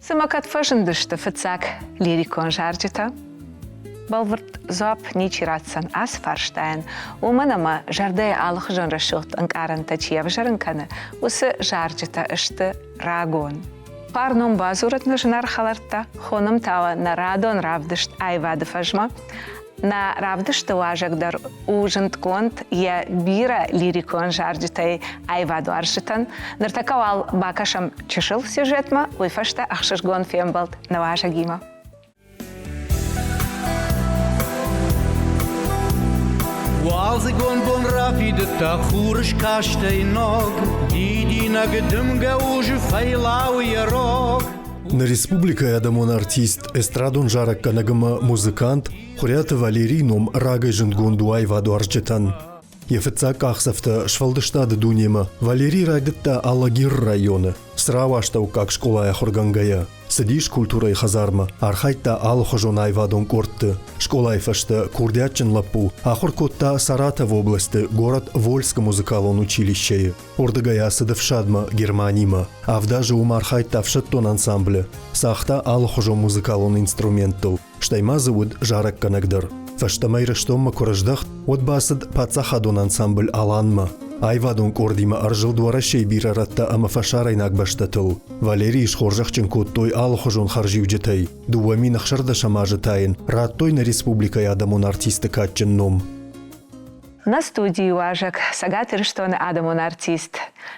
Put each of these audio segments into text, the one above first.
Цымӕ кӕд фӕзындысты фыццаг лирикон зарджытӕ? Бӕлвырд дзуапп ничи ратдзӕн ацы фарстайӕн, уымӕн ӕмӕ зӕрдӕйы алыхуызон рӕсугъд ӕнкъарӕнтӕ чи ӕвзӕрын кӕны, уыцы зарджытӕ сты рагон. Фарнон бадзурӕт нӕ зынаргъ хӕлӕрттӕ, хонӕм та уӕ нӕ радон равдыст аивады фӕзмӕ. Нӕ равдысты уазӕг дӕр у зындгонд йӕ бирӕ лирикон зарджытӕй аивадуарзджытӕн. Ныртӕккӕ уал бакӕсӕм чысыл сюжетмӕ, уый фӕстӕ ӕхсызгон фембӕлд нӕ уазӕгимӕ. Уалдзыгон бон рафидыдта хурыскастӕй ног, Дидинӕг дымгӕ узы фӕйлауы йӕ рог. Нӕ республикӕйы адӕмон артист, эстрадон зарӕггӕнӕг ӕмӕ музыкант Хуриаты Валерийы ном рагӕй зындгонд у аивадуарзджытӕн. Йӕ фыццаг къахдзӕфтӕ сфӕлдыстады дунемӕ Валерий райдыдта Алагиры районы, Црауы астӕуккаг скъолайы ахуыргӕнгӕйӕ. Цыдис культурӕйы хӕдзармӕ, архайдта алыхуызон аивадон къордты. Скъолайы фӕстӕ курдиатджын лӕппу ахуыр кодта Саратовы областы город Вольскы музыкалон училищейы. Уырдыгӕй ацыд ӕфсадмӕ Германимӕ. Авд азы уым архайдта ӕфсӕддон ансамблы, цагъта алыхуызон музыкалон инструменттыл, стӕй ма дзы уыд зарӕггӕнӕг дӕр. Фӕстӕмӕ Ирыстонмӕ куы рыздӕхт, уӕд бацыд паддзахадон ансамбль «Алан»-мӕ. Аивадон къордимӕ ӕрзылд Уӕрӕсейы бирӕ рӕттӕ ӕмӕ фӕсарӕйнаг бӕстӕтыл. Валерийы схорзӕхджын кодтой алыхуызон хӕрзиуджытӕй. 2016 азы та йын радтой нӕ республикӕйы адӕмон артисты кадджын ном. Нӕ студийы уазӕг Цӕгат Ирыстоны адӕмон артист,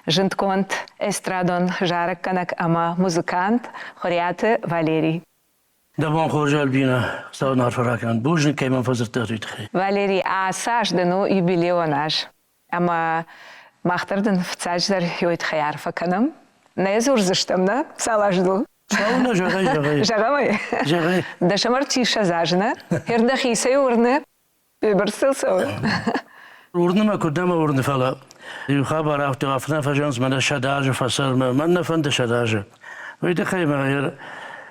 зындгонд эстрадон зарӕггӕнӕг ӕмӕ музыкант Хуыриаты Валерий. Дӕ бон хорз, Альбина, Хуыцау арфӕ ракӕнӕд. Бузныг, кӕй мӕм фӕдзырдтат, уый тыххӕй. Валерий, ацы аз дын у юбилеон аз. Ӕмӕ мах дӕр дын фыццаджыдӕр уый тыххӕй арфӕ кӕнӕм. Нӕ дзурдзыстӕм, нӕ? Цал азы дыл? Цӕуылнӕ, зӕгъай, зӕгъай. Зӕгъӕм ӕй? Зӕгъай. Дӕсӕм ӕртиссӕдз азы, нӕ? Дӕхицӕй уырны? Бырцыл цӕуы. Уырны мӕ, куыд нӕ мӕ уырны, фӕлӕ иу хабар афтӕ афтӕ фӕзӕгъынц, мӕнӕ 100 азы фӕцӕрмӕ, мӕн нӕ фӕнды 100 азы. Уый тыххӕй мӕ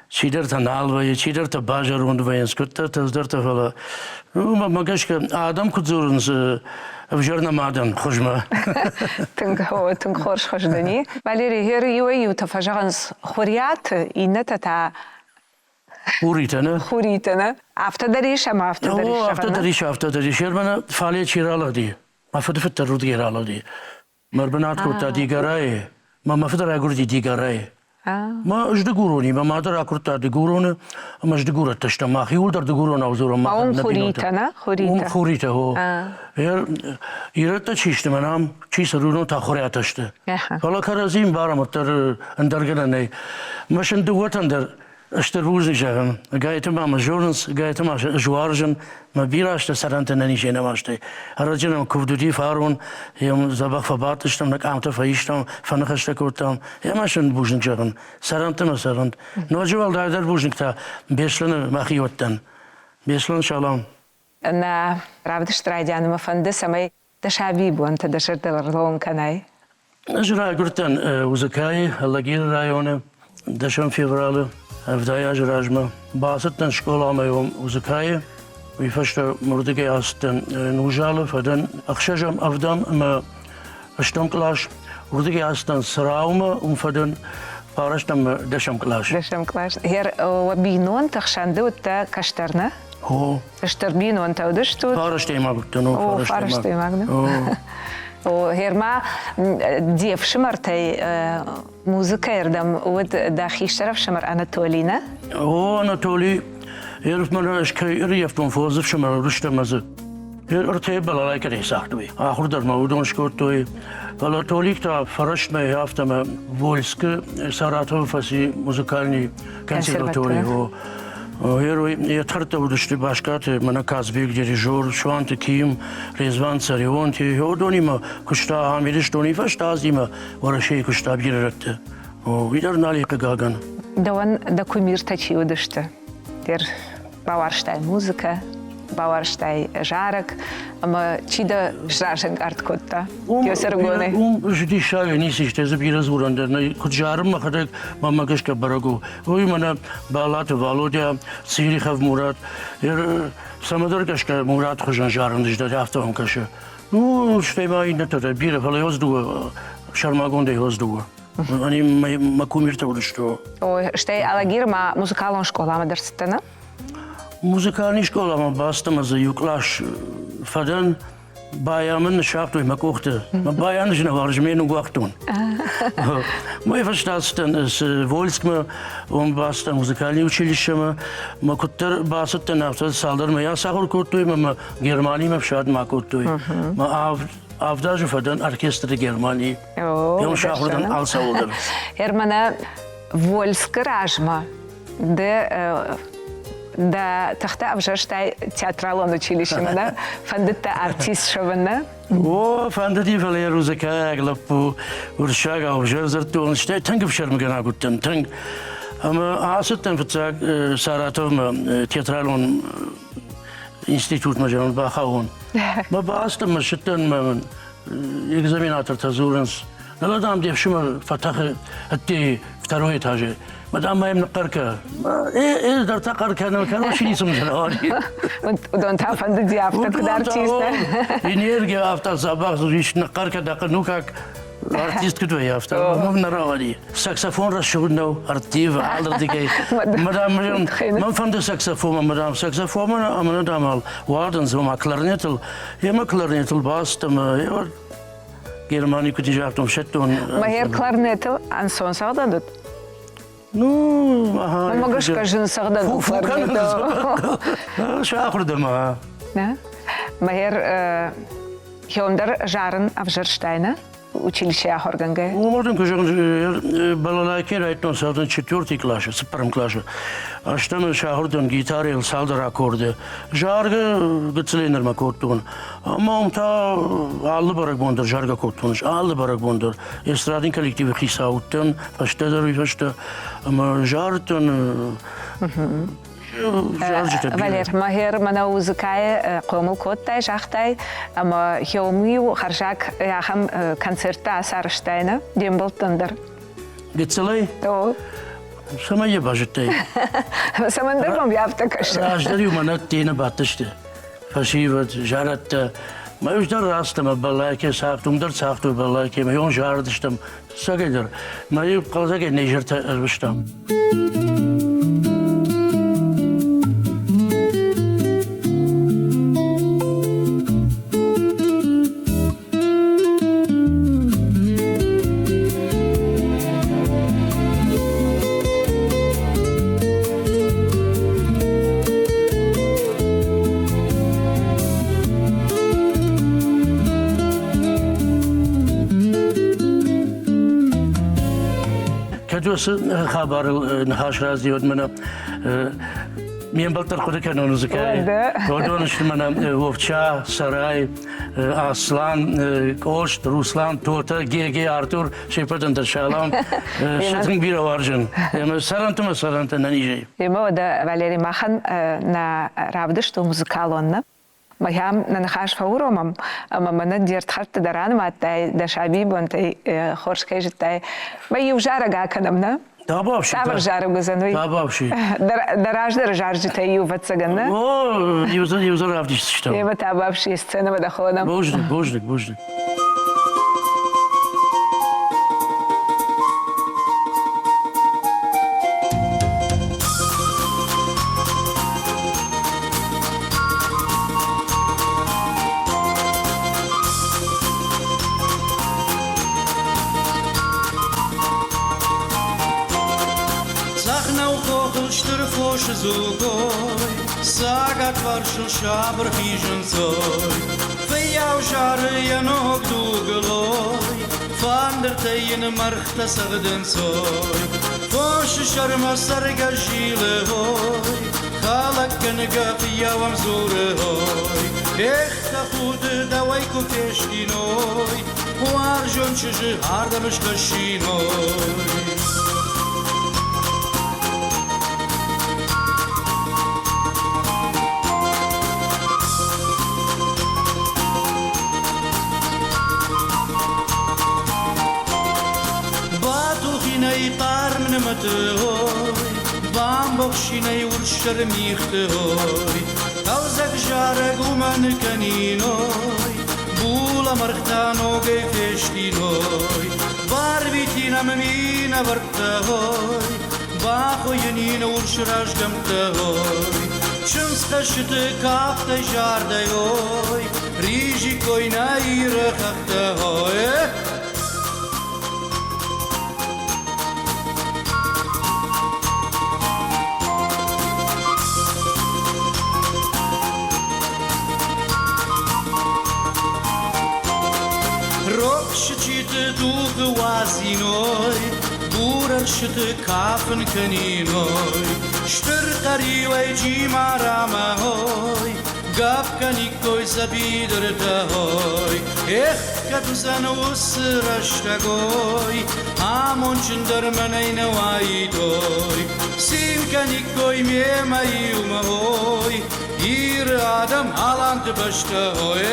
чидӕртӕ нал вӕййы, чидӕртӕ базӕронд вӕййынц, куыддӕртӕ, ӕздӕртӕ, фӕлӕ уымӕ гӕсгӕ адӕм куыд дзурынц, ӕвзӕр нӕ мадӕн хуызмӕ. Тынг, тынг хорз хуыз дын и. Валерий, гъер иуӕй-иутӕ фӕзӕгъынц Хуриаты, иннӕтӕ та Хуритӕ, нӕ? Хуритӕ, нӕ? Афтӕ дӕр ис ӕмӕ афтӕ дӕр ис. Афтӕ дӕр ис, афтӕ дӕр ис. Ермӕнӕ фале чи ралыгъди, мӕ фыдыфыд дӕр уырдыгӕй ралыгъди. Мӕ ӕрбынат кодта Дигарайы, мӕ мӕ фыд райгуырди Дигарайы. Мӕ ӕз дыгурони, мӕ мады ракуырдта дыгуроны, ӕмӕ ӕз дыгурӕттӕ стӕм. Мах иууылдӕр дыгуронау дзурӕм. Ма уым хуритӕ, нӕ? Хуритӕ. Уым хуритӕ, о. Ирӕттӕ чи сты, мӕнӕ ам чи цӕры, уыдон та хуриатӕ сты. Фӕлӕ кӕрӕдзи ӕмбарӕм, уӕддӕр ӕндӕр гӕнӕн нӕй. Мӕ сын дыууӕтӕн дӕр стыр бузныг зӕгъын. Гайты ма мӕ зонынц, гайты ма ӕз уарзын. Мӕ бирӕ азты цӕрӕнтӕ нӕ низӕй нӕ мастӕй. Ӕрӕджы нӕм куывд уыди фарон, йӕм дзӕбӕх фӕбадтыстӕм, нӕ къамтӕ фӕистам, фӕныхӕстӕ кодтам. Ӕмӕ сын бузныг зӕгъын. Цӕрӕнты мӕ цӕрӕнт. Ноджы уӕлдайдӕр бузныг та Беслӕны мӕхиуӕттӕн. Беслӕн, салам. Нӕ равдыст райдианы мӕ фӕнды, цӕмӕй дӕ сабийы бонтӕ дӕ зӕрдыл ӕрлӕууын кӕнай. Ӕз райгуырдтӕн Узыкайы, Алагиры районы, 10 февралы 70 азы размӕ. Бацыдтӕн скъоламӕ Узыкайы, уый фӕстӕ уырдыгӕй ацыдтӕн Нузалы, фӕдӕн ӕхсӕзӕм, ӕвдӕм ӕмӕ ӕстӕм кълас. Уырдыгӕй ацыдтӕн Цраумӕ, уым фӕдӕн фарӕстӕм дӕсӕм кълас. Дӕсӕм кълас. Гъер уӕ бинонты хсӕн ды уыдтӕ кӕстӕр, нӕ? О. Стыр бинонтӕ уыдыстут? Фарастӕймаг уыдтӕн, о, фарастӕймаг. О, гъер-ма де фсымӕртӕй музыкӕйы рдӕм уыд дӕ хистӕр ӕфсымӕр Анатолий, нӕ? О, Анатолий, ӕрфмӕ ӕз кӕй ӕрыййӕфтон фондз ӕфсымӕры уыдыстӕм ӕз. Ӕртӕйы балалайкӕтӕй цагътой. Ахуыр дӕр ма уыдон скодтой. Фӕлӕ Толик та фӕрӕстмӕ афтӕ ӕмӕ Вольскы Саратовы фӕци музыкальный консерватори. Герой йӕ тӕрттӕ уыдысты Баскаты, мӕнӕ Казбек, дирижер, Суанты Ким, Резван Царионти. Уыдонимӕ куыста ам Ирыстоны фӕстӕ Азимӕ Уӕрӕсейы куыста бирӕ рӕтты. Уый дӕр нал и хъыгагӕн. Дӕуӕн дӕ кумиртӕ чи уыдысты? Дер бауарзтай музыкӕ, бауарзтай зарӕг ӕмӕ чи дӕ сразӕнгард кодта Кесӕргонӕй? Уым диссагӕй ницы ис, дзы бирӕ дзурӕн дӕр нӕй. Куыд зарын мӕхӕдӕг, мӕнмӕ гӕсгӕ бӕрӕг у. Уый мӕнӕ Балаты Валодя, Цирихов Мурат. Цӕмӕдӕр гӕсгӕ Мурат хуызӕн зарын дӕр афтӕ мӕм кӕсы. Ну, стӕй ма иннӕтӕ дӕр бирӕ, фӕлӕ ёз дыууӕ, сӕрмагондӕй ёз дыууӕ. Они мӕ кумиртӕ уыдысты. Ой, стӕй Алагирмӕ музыкалон скъоламӕ дӕр цыдтӕ, нӕ? Музыкальный скъоламӕ бацыдтӕн ӕмӕ дзы иу кълас фӕдӕн. Баян мын ныссагътой мӕ къухты. Мӕ баян зынӕвӕрз ме ныууагътон. Мӕ фӕстӕ ацыдтӕн Вольскмӕ, уым бацыдтӕн музыкальный училищемӕ. Мӕ куыддӕр бацыдтӕн, афтӕ цалдӕр мӕй ацахуыр кодтой ӕмӕ мӕ Германимӕ ӕфсадмӕ акодтой. Мӕ авд азы фӕдӕн оркестры Германийы. Йӕм сахуыр дӕн алцӕуыл дӕр. Германӕ Вольскы размӕ ды дӕ тыхтӕ ӕвзӕрстай театралон училищемӕ, нӕ? Фӕндыдтӕ артист суӕвын, нӕ? О, фӕндыди, фӕлӕ йӕ рузыкаг лӕппу уырыссагау ӕвзӕр дзырдтон, стӕй тынг ӕфсӕрмыгӕнаг уыдтӕн, тынг. Ӕмӕ ацыдтӕн фыццаг Саратовмӕ театралон институтмӕ зӕгъын бахауон. Мӕ бацыдтӕн, мӕ ссыдтӕн, мӕ экзаменатортӕ дзурынц, нӕ, дам, де фсымӕр фӕтӕхы ӕддейы второй этажы. Мадам мӕм ныхъхъӕр кӕ. Э, дӕр та хъӕр кӕнын, короче, ницы мын зӕгъы. Уыдон та фӕндыди афтӕ куыд артист. Энергия афтӕ дзӕбӕх ис, ныхъхъӕр кӕ дӕ ну как артист куыд вӕййы, афтӕ. Мӕм нӕ рауади. Саксофон рӕсугъд нӕу, ӕрттивы алырдыгӕй. Мадам, мӕн фӕнды саксофон, мадам, саксофон ӕмӕ дам, уадындз, ма кларнетыл Ема кларнетыл бацыд ӕмӕ Германи куыд загътон, ӕфсӕддон. Мӕгӕр кларнетыл ӕнцон цӕгъдӕн уыд? Ну, ага. Мӕ гӕсгӕ зын цӕгъдӕн у кларнетыл. Сахуыр дӕ ма. Мӕгӕр хиондӕр зарын ӕвзӕрстай, нӕ? Училище ахуыргӕнгӕ? Уымӕн куы зӕгъын, балалайкӕ райдтон цалдӕр четвертый классы, цыппӕрӕм классы. Ӕстӕм сахуыр дӕн гитарӕйыл цалдӕр аккорды. Заргӕ гыццылӕй нырмӕ кодтон. Ӕмӕ уым та алы бӕрӕгбон дӕр заргӕ кодтон. Алы бӕрӕгбон дӕр. Эстрадный коллективы хицау уыдтӕн, фӕстӕдӕр уый фӕстӕ. Ӕмӕ зарыдтӕн. Валер, мӕгӕр мӕнӕ музыкӕйы хъомыл кодтай, загътай, ӕмӕ хеуым-иу хӕрзаг ахӕм концерттӕ ацарӕзтай, нӕ? Де мбӕлттӕн дӕр. Гыццылӕй? О. Цӕмӕй йӕ базыдтай? Цӕмӕндӕр мӕм афтӕ кӕсы. Раздӕр-иу мӕнӕ ӕдде бадтысты. Фӕсивӕд, зӕрӕдтӕ. Мӕ ус дӕр рацыд ӕмӕ балалайкӕ цагъд, уым дӕр цагътой балалайкӕ, мӕ ион зарыдыстӕм. Цӕгӕйдӕр. Мӕ иу хъӕлдзӕгӕй нӕ изӕртӕ ӕрвыстам. Кӕд уыцы хабарыл ныхас раздӕр мӕнӕ ме мбӕлттӕ хъуыды кӕнон музыкӕйы. Уыдон сты мӕнӕ Вовча, Сарай, Аслан, Къост, Руслан, Тота, Геге, Артур, се ппӕтӕн дӕр салам. Сӕ тынг бирӕ уарзын. Ӕмӕ сӕрӕнты мӕ сӕрӕнтӕ нӕнизӕй. Ӕмӕ уӕдӕ, Валери, махӕн нӕ равдыст у музыкалон, нӕ? Махӕм нӕ ныхас фӕуромӕм, ӕмӕ мӕнӕ де рдхӕрдты дӕр анымадтай, дӕ сабийы бонтӕй хорз кӕй зыдтай. Мӕ иу зарӕг акӕнӕм, нӕ? Табуафси. Цавӕр зарӕг уыдзӕн уый? Табуафси. Дӕ раздӕры зарджытӕй иу, ӕвӕццӕгӕн, нӕ? О, иу дзы равдисдзыстӕм. Емӕ табуафси сценӕмӕ дӕ хонӕм. Бузныг, бузныг, бузныг. Цъӕх нӕухохыл стыр фосы дзугой, Цӕгатварсыл сабыр хизынцой. Фыййау зары йӕ ног дугылой, Фӕндыртӕй йын мӕргътӕ цӕгъдынцой. Фосы сӕрмӕ цӕргӕс зилы хой, Хӕлӕггӕнгӕ фыййау ӕм дзуры хой. Эх, тӕхуды дӕуӕй куы фестин, ой, Уарзон чызджы ардӕм схӕссин, ой. Батухинӕй хъарм нымӕты ой, бамбӕхсинӕй урссӕр мигъты ой, хъӕлдзӕг зарӕг уымӕн кӕнин ой, булӕмӕргътӕ ногӕй фестин ой, барвитин. нӕм минӕвӕрттӕ, ой, бахуыйынин урс разгӕмттӕ, ой. Чындзхӕсджыты кафтӕй зардӕй, ой, ризиккой нӕ Иры хӕхтӕ, ой. Рог сычъиты дугъы уадзиной, бур ӕрсыты кафын кӕниной, стыр хъӕриуӕй Джимарамӕ ой, гӕпп кӕниккой дзӕбидыртӕ ой. Эх, кӕд уыдзӕн уыцы рӕстӕг ой, амондджындӕр мӕнӕй нӕ уаид ой. Цин кӕниккой мемӕ иумӕ ой, Иры адӕм аланты бӕстӕ ой.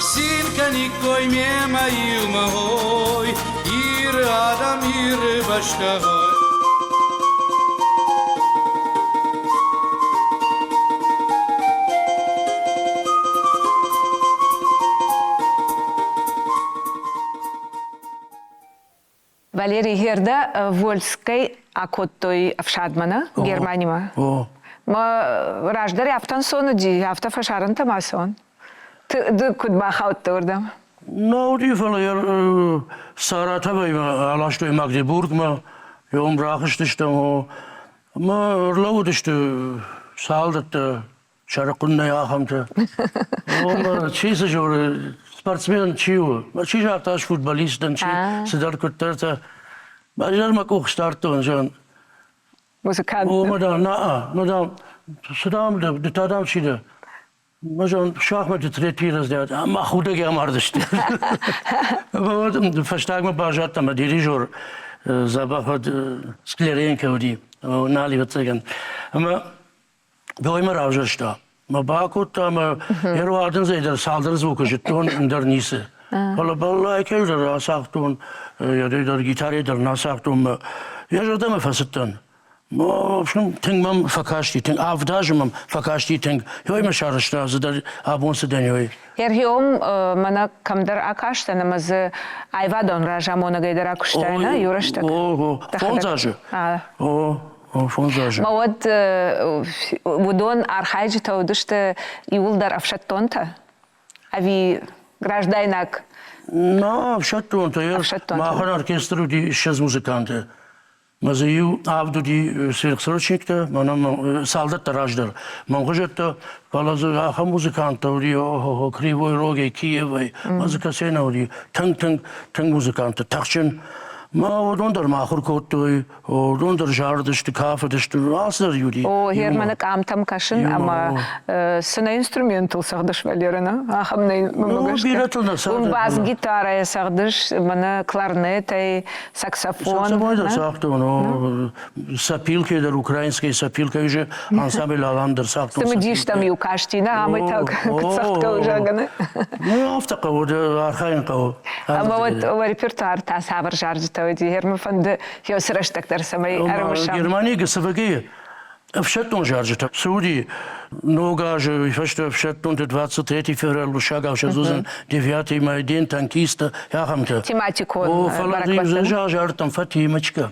Цин кӕниккой мемӕ иумӕ ой, Иры адӕм Иры бӕстӕ ой. Валерий Герда Вольскӕй акодтой ӕфсадмӕ нӕ Германимӕ. Мӕ раздӕр афтӕ ӕнцон уыди, афтӕ фӕсарӕнтӕ ма цӕуын. Ды куыд бахаудтӕ уырдӕм? Нӕ уыди, фӕлӕ йӕ Саратовӕй аластой Магдебургмӕ, уым рахызтыстӕм, ӕмӕ ӕрлӕууыдысты салдӕттӕ сӕрыхъуыннӕй ахӕмтӕ. Ома, чи цы зоны, спортсмен чи у, чи загъта, ӕз футболист дӕн, чи цыдӕр куыддӕртӕ. Ӕз мӕ къух сдардтон, зӕгъын. Музыкант. О, мадам, на, мадам, цы дам дӕ, ды та дам чи дӕ? Мӕ зӕгъын, шахматы третий разряд, ӕмӕ худӕгӕй амардысты. Фӕстагмӕ баззадтӕн мӕ дирижер дзӕбӕх уӕд Скляренко уыди, нал ӕвӕццӕгӕн. Ӕмӕ Доймӕ равзӕрста. Мӕ бакодта ӕмӕ йе руадындзӕй дӕр цалдӕр звукы зыдтон, ӕндӕр ницы. Фӕлӕ балалайкӕйы дӕр ацагътон, йӕ дӕр гитарӕйы дӕр нӕ ацагътон мӕ йӕ зӕрдӕмӕ фӕцыдтӕн. Тынг мӕм фӕкасти, тынг авд азы мӕм фӕкасти тынг. Ёй мӕ сарӕзта цыдӕр абон цы дӕн, ёй. Ергиом мӕнӕ кӕмдӕр акастӕн ӕмӕ дзы аивадон разамонӕгӕй дӕр акуыстай, нӕ, иу рӕстӕг? О, фондз азы. О, фондз азы. Ма уӕд уыдон архайджытӕ уыдысты иууылдӕр ӕфсӕддонтӕ? Ӕви граждайнаг? На, ӕфсӕддонтӕ. Махӕн оркестр уыди 20 музыканты. Мӕ дзы иу авд уыди сверхсрочниктӕ, мӕнӕ салдӕттӕ раздӕр. Мӕн хуызӕттӕ, фӕлӕ дзы ахӕм музыканттӕ уыди, охо, Кривой Рогӕй, Киевӕй, мӕ дзы кӕцӕй нӕ уыди. Тынг-тынг, тынг музыканттӕ, тыхджын. Мӕ уыдон дӕр мӕ ахуыр кодтой, Уыдон дӕр зарыдысты, кафыдысты, алцыдӕр уыди. О, Германы къамтӕм кӕсын ӕмӕ цы нӕ инструментыл цӕгъдыс, Валера, нӕ? Ахӕм нӕ мӕ гӕсгӕ. Бирӕтыл нӕ цӕгъдыс. Уым бас-гитарӕйӕ цӕгъдыс, мӕнӕ кларнетӕй, саксофон. Саксофон дӕр цагътон, сопилкӕ дӕр, украинская сопилка уже ансамбль Алан дӕр цагътон. Цымыдистӕм иу касти, нӕ, амӕй так куыд цӕгъдгӕ у, зӕгъгӕ, Ну, афтӕ хъӕуы, архайын хъӕуы. Ӕмӕ уӕд уӕ репертуар та цавӕр зарджытӕ уыди? Гермӕ фӕнды еуцы рӕстӕг дӕр цӕмӕй ӕрымысӕм. Германийы ГСВГ-йы ӕфсӕддон зарджытӕ цы уыди ног азы уый фӕстӕ ӕфсӕддонты 23 февраль уырыссагау сӕдзудзӕн девятый май день танкиста ахӕмтӕ. Тематикон О, фӕлӕ дзы зардтам Фатимочка.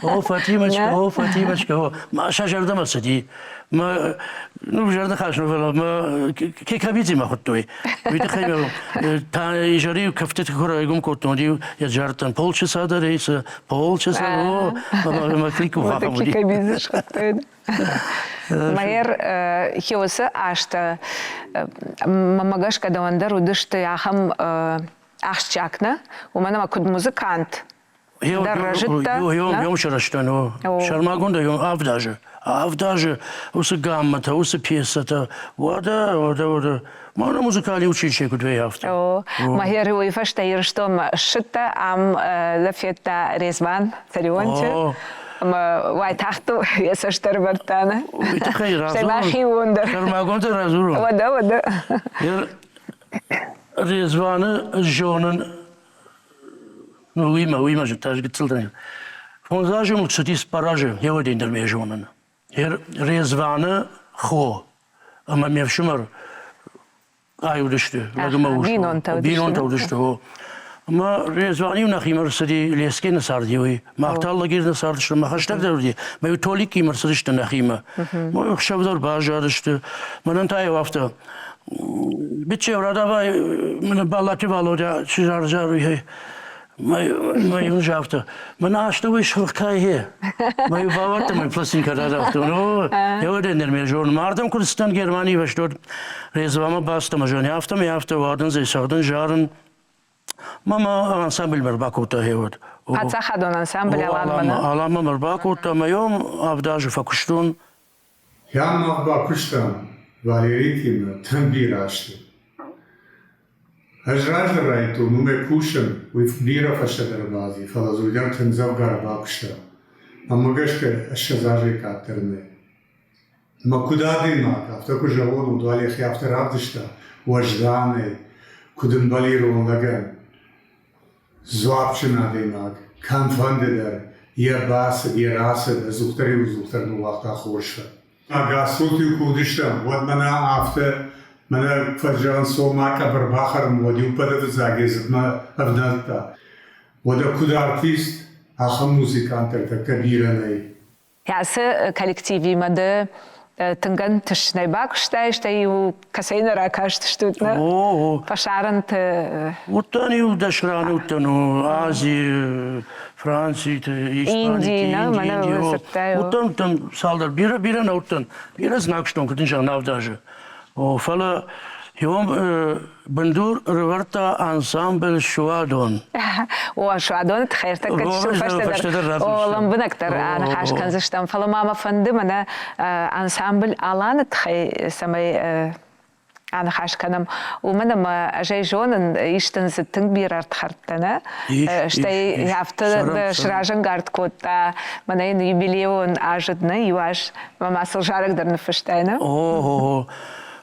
О, Фатимочка, о, Фатимочка, о. Сӕ зӕрдӕмӕ цыди. Мӕ ну, зӕрдӕхас фӕлӕ мӕ Кекабидземӕ хуыдтой. Уый тыххӕй та изӕр-иу кӕфтыты куы райгом кодтон, уӕд-иу йӕ зардтӕн полчаса до рейса, полчаса, о, ӕмӕ клик ахӕм уыди. Кекабидзе схуыдтой. Майер хиосы азтӕ мӕмӕ гӕсгӕ дӕуӕн дӕр уыдысты ахӕм ахсджиаг нӕ, уымӕн ӕмӕ куыд музыкант, дӕр рӕзыдтӕ? Йом сырӕзтӕн, сӕрмагондӕй авд азы. Авд азы уыцы гаммӕтӕ, уыцы пьесӕтӕ, уӕдӕ, уӕдӕ, уӕдӕ. Мӕнӕ музыкальный училище куыд вӕййы, афтӕ. Махер уый фӕстӕ Ирыстонмӕ ссыдтӕ, ам дӕ федта Резван Царионты. Ӕмӕ уайтагъд йӕ цӕст ӕрӕвӕрдта, нӕ? Уый тыххӕй Стӕй ма хиуон дӕр. Сӕрмагондӕй радзурон. Уӕдӕ, уӕдӕ. Резваны зонын Ну, уыимӕ, уыимӕ зыдта ӕз гыццыл дӕн. Фондз азы мыл цыди цыппар азы, еуӕдин дӕр ме зонын. Резваны хо ӕмӕ ме фсымӕр къай уыдысты, лӕг ӕмӕ ус. Бинонтӕ уыдысты. Бинонтӕ уыдысты, о. Ӕмӕ Резван-иу нӕхимӕ рцыди, Лескены царди уый. Мах та Лагерны цардысты, мӕ хӕстӕгдӕр уыди. Мӕ-иу Толикимӕ рцыдысты нӕхимӕ. Мӕ ӕхсӕв дӕр баззадысты. Мӕнӕн та-иу афтӕ, Биччеу, радавай мын Баллати Валодя чи зар-зар, Мӕ иу загъта, мӕн астӕуӕй сырх кӕй хе. Мӕ иу бавӕрдта мӕ пластинкӕ радавтон. О, еуӕдӕн ме зон. Мардӕм куыд цыдтӕн Германийы фӕстод Резвамӕ бацыдтӕн ӕмӕ зони, афтӕ афтӕ уадындзӕй цӕгъдын, зарын. Мама ансамбльмӕ ӕрбакодта гъеуӕд. Паддзахадон ансамбль Аланмӕ. Аланмӕ ӕрбакодта ӕмӕ йӕм 7 азы фӕкуыстон. Йӕм мах бакуыстам Валерикимӕ тынг бирӕ азты. Ӕз раздӕр райдыдтон уымӕ кусын, уый бирӕ фӕстӕдӕр бази, фӕлӕ дзы уый дӕр тынг дзӕвгар бакуыста. Мӕнмӕ гӕсгӕ 20 азӕй къаддӕр нӕй. Ӕмӕ куыд адӕймаг, афтӕ куы зӕгъон, уӕд йӕхи афтӕ равдыста уӕзданӕй, куыд ӕмбӕлы ирон лӕгӕн. Дзуапджын адӕймаг, кӕмфӕнды дӕр, йӕ бацыд, йӕ рацыд ӕдзухдӕр-иу ӕдзухдӕр ныууагъта хорз фӕд. Ӕгасцуд-иу куы уыдыстӕм, уӕд мӕнӕ афтӕ, мӕнӕ фӕзӕгъынц, цом-ма къӕбӕр бахӕрӕм, уӕд-иу пӕдӕфыццаг йӕ дзыпмӕ ӕвнӕлдта. Уӕдӕ куыд артист, ахӕм музыкант ӕртӕккӕ бирӕ нӕй. Ацы коллективимӕ ды тынг ӕнтыстнӕй бакуыстай, стӕй-иу кӕцӕй нӕ ракастыстут, нӕ? Фӕсарӕнты. Уыдтӕн иу дӕс раны уыдтӕн, Ази, Франциты, Испаниты, Индийы. Уыдтӕн, уыдтӕн цалдӕр, бирӕ, бирӕ нӕ уыдтӕн. Бирӕ знаг стон, куыд дын зӕгъын, 7 азы. Фӕлӕ иуӕм бындур ӕрӕвӕрдта ансамбль Суадон. О, Суадоны тыххӕй ӕртӕккӕ чысыл фӕстӕдӕр лӕмбынӕгдӕр аныхас кӕндзыстӕм. Фӕлӕ ма мӕ фӕнды мӕнӕ ансамбль Аланы тыххӕй цӕмӕй аныхас кӕнӕм, уымӕн ӕмӕ ӕз ӕй зонын, ис дын дзы тынг бирӕ ӕрдхӕрдтӕ, нӕ? Стӕй афтӕ сразӕнгард кодта, мӕнӕ йын юбилейон азыд, нӕ, иу аз ӕмӕ ма сыл зарӕг дӕр ныффыстай, нӕ? О,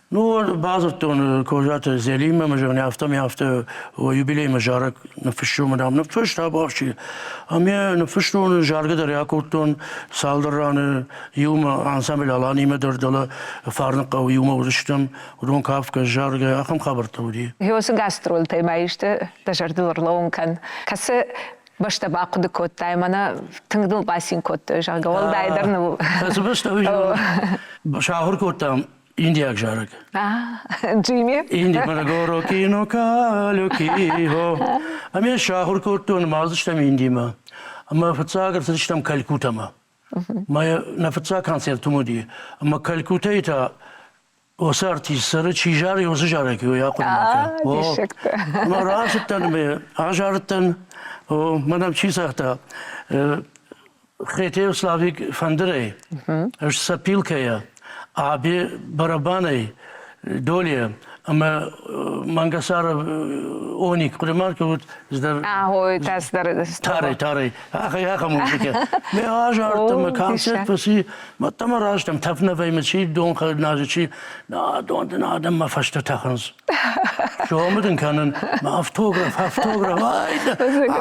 Ну, бадзырдтон Козаты Зелиммӕ, ӕмӕ зӕгъын, афтӕ афтӕ юбилеймӕ зарӕг ныффыссон, дам, ныффыста бахси. Ӕмӕ ныффыстон, заргӕ дӕр акодтон цалдӕр раны иумӕ ансамбль Аланимӕ дӕр дӕлӕ Фарныхъӕуы иумӕ уыдыстӕм, уыдон кафгӕ, заргӕ, ахӕм хабӕрттӕ уыди. Геосы гастролтӕй ма исты дӕ зӕрдыл ӕрлӕууын кӕн. Кӕцы бӕстӕ бахъуыды кодтай, мӕнӕ тынг дыл бацин кодтой, зӕгъгӕ, уӕлдайдӕр ныл. Кӕцы бӕстӕ уый сахуыр кодтам индиаг зарӕг. Джимми? Инди Парагоро кино калю кихо. Ӕмӕ сахуыр кодтон, мардзыстӕм Индимӕ. Ӕмӕ фыццаг ӕрцыдыстӕм Калькутӕмӕ. Мӕ нӕ фыццаг концерт уым уыди. Ӕмӕ Калькутӕйы та уыцы артист цӕры, чи зары, уыцы зарӕг уый ахъуыды ма кӕн. Диссӕгтӕ. Ӕмӕ рацыдтӕн ӕмӕ азарыдтӕн. Мӕнӕн чи цагъта, Хетеев Славик фӕндырӕй, ӕз сапилкӕйӕ, Абе барабанӕй, доле ӕмӕ Мангасаров Оник, хъуыды уыд здӕр. Ой, тас дӕр. Тарӕй, тарӕй. Ахӕй ахӕм музыкӕ. Ме азардтам, концерт фӕци, мӕ раздӕм тӕфнӕвӕй мӕ чи дон хӕрназы, чи на дон дын адӕм мӕ фӕстӕ тӕхынц. Сомы дын кӕнын, мӕ автограф, автограф, ай,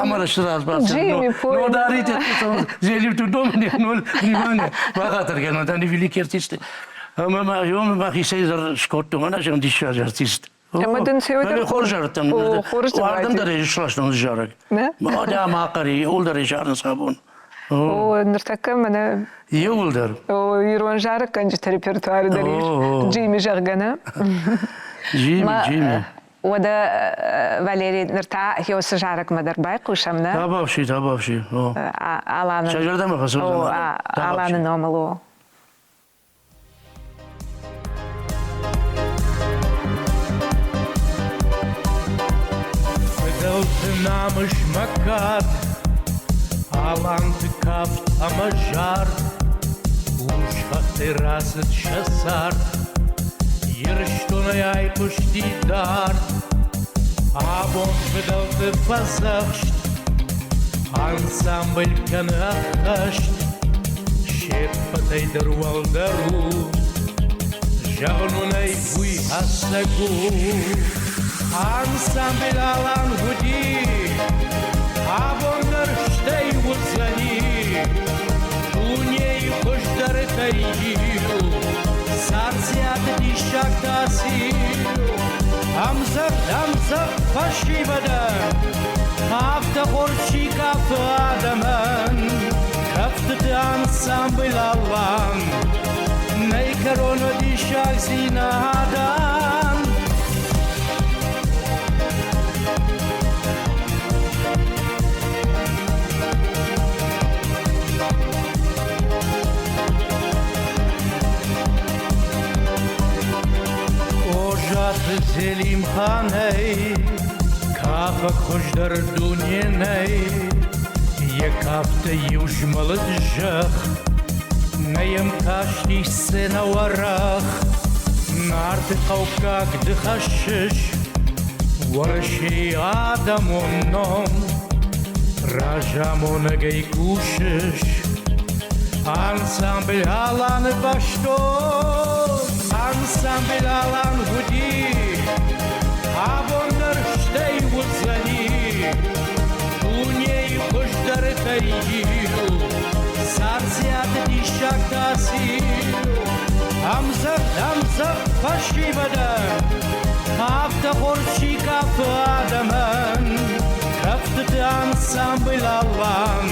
ӕмӕ сразу Джимми, Ну, дарите, зелим дом, ноль, внимание, бахатыр кӕнут, они великие артисты. Ӕмӕ ма йомы мӕхицӕй дӕр скодтон, ӕнӕ зӕгъын диссаджы артист. Ӕмӕ дын цы Хорз зарыдтӕн. Уардӕм дӕр ӕй сластон зарӕг. Мадӕ ма хъӕри, иууылдӕр ӕй зарынц абон. О, ныртӕккӕ мӕнӕ Иууылдӕр. О, ирон зарӕггӕнджыты репертуары дӕр ис Джимми, зӕгъгӕ, нӕ? Джимми, Джимми. Уӕдӕ, Валерий, ныр та Хеосы зарӕгмӕ дӕр байхъусӕм, нӕ? Табавши, табавши. Аланы. Сӕ зӕрдӕмӕ фӕцӕудзӕн. Аланы номыл у. Фыдӕлты намыс мӕ кад, Аланты кафт ӕмӕ зард, Урс хӕхтӕй рацыд сӕ цард, Ирыстонӕй айхъуысти дард. Абон фыдӕлты фӕдзӕхст, Ансамбль кӕны ӕххӕст, Се ппӕтӕй дӕр уӕлдӕр у, Зӕгъын уын ӕй, уый ӕцӕг у. Ансамбль Алан уыди, абон дӕр стӕй уыдзӕни. Дунейы хуыздӕртӕй иу, Царциаты диссаг та циу. Ӕмдзӕгъд, ӕмдзӕгъд фӕсивӕдӕн, афтӕ хорз чи кафы адӕмӕн, кӕфтыты ансамбль Алан, нӕй кӕрон диссагдзинадӕн. Озаты Зелимханӕй кафӕг хуыздӕр дуне нӕй, йӕ кафты иу змӕлыд зӕхх, нӕ йӕм касти сценӕ уӕрӕх. Нарты хъӕуккаг ды хӕссыс Уӕрӕсейы адӕмон ном, разамонӕгӕй кусыс. Ансамбль Аланы бӕстон, ансамбль Алан уыди, абон дӕр стӕй уыдзӕни. Дунейы хуыздӕртӕй иу, Царциаты диссаг та циу. Ӕмдзӕгъд, ӕмдзӕгъд фӕсивӕдӕн, афтӕ хорз чи кафы адӕмӕн, кӕфтыты ансамбль Алан.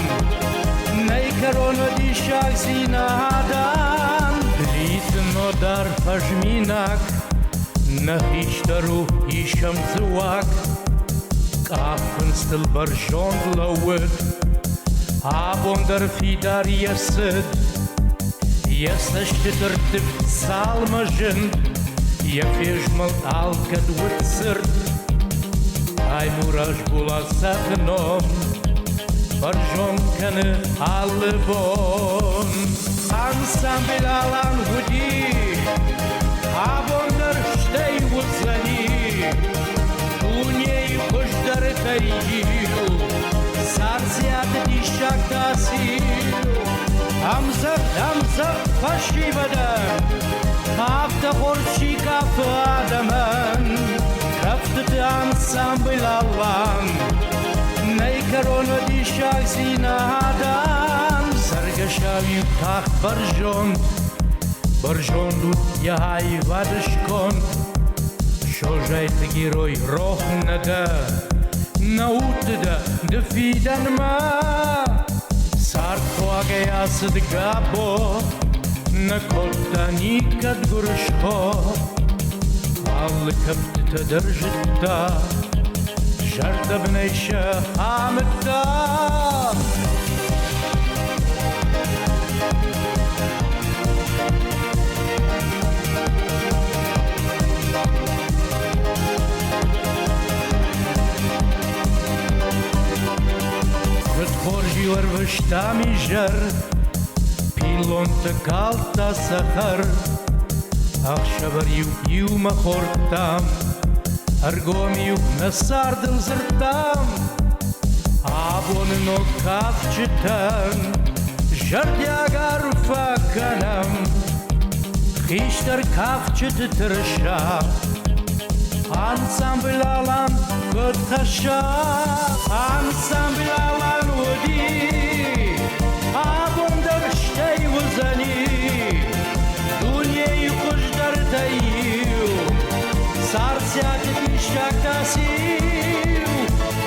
Нӕй кӕрон диссагдзинадӕн. Плиты Нодар фӕзминаг, нӕ хистӕр у, исӕм дзы уаг. Къахфындзтыл бӕрзонд лӕууыд, абон дӕр фидар йӕ цыд. Йӕ цӕстыты рттывд цалмӕ зынд, йӕ фезмӕлд алкӕд уыд цырд. Таймураз Булацаты ном бӕрзонд кӕны алы бон. Ансамбль Алан уыди, абон дӕр стӕй уыдзӕни. Дунейы хуыздӕртӕй иу, Царциаты диссаг та циу. Ӕмдзӕгъд, ӕмдзӕгъд фӕсивӕдӕн, афтӕ хорз чи кафы адӕмӕн, кӕфтыты ансамбль Алан. Нӕй кӕрон диссагдзинадӕн, цӕргӕсау-иу тахт бӕрзонд, бӕрзонд уыд йӕ аивады сконд. Созайты герой рох нӕ дӕ, нӕ удты дӕ ды фидӕнмӕ. Цардхъуагӕй ацыд Габо, нӕ кодта никӕд гуырысхо. Алы кӕфтытӕ дӕр зыдта, зӕрдӕбынӕй сӕ амыдта. Куыд хорз-иу ӕрвыстам изӕр, пиллонты калдта цӕхӕр. Ӕхсӕвӕр-иу иумӕ хордтам, ӕргом-иу нӕ цардыл дзырдтам. Абоны ног кафджытӕн зӕрдиаг арфӕ кӕнӕм. Хистӕр кафджыты тырыса Ансамбль Алан куыд хӕсса, ансамбль Алан уыди, абон дӕр стӕй уыдзӕни. Дунейы хуыздӕртӕй иу, Царциаты диссаг та циу.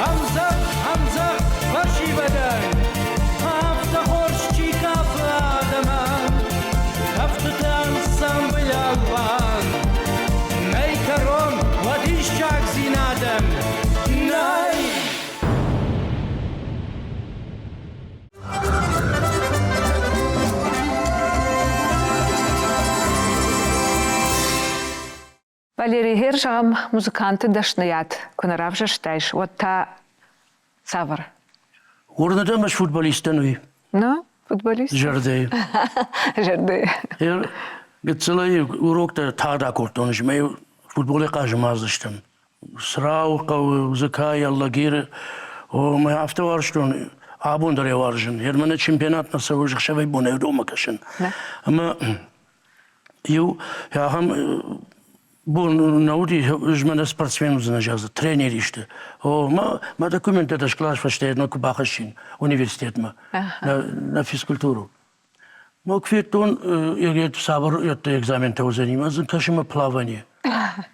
Ӕмдзӕгъд, ӕмдзӕгъд фӕсивӕдӕн, афтӕ хорз чи кафы адӕмӕн, кӕфтыты ансамбль Алан. Нӕй кӕрон уӕ диссагдзинадӕн, нӕй! Валерий, гъер зӕгъӕм, музыканты дӕсныйад куы нӕ равзӕрстаис, уӕд та цавӕр? Уырны дӕ ӕз футболист дӕн уый? Ну, футболист. Зӕрдӕйы. Зӕрдӕйы. Гыццылӕй уроктӕ тагъд акодтон, ӕз мӕ футболӕй хъазын мардзыстӕм. Срауы хъӕуы, Зыкайы, Алагиры. О, мӕ афтӕ уарзтон, абон дӕр йӕ уарзын. Германы чемпионатмӕ цӕуы ӕхсӕвӕй-бонӕй уыдонмӕ кӕсын. Ӕмӕ иу ахӕм бон нӕ уыди, ӕз мӕнӕ спортсмен уыдзынӕн, зӕгъдзы, тренер исты. О, мӕ, мӕ документтӕ дӕс кълас фӕстӕ куы бахӕссин университетмӕ на физкультуру. Мӕ куы федтон, цавӕр экзаментӕ уыдзӕни, мӕ дзы кӕсын мӕ плавание.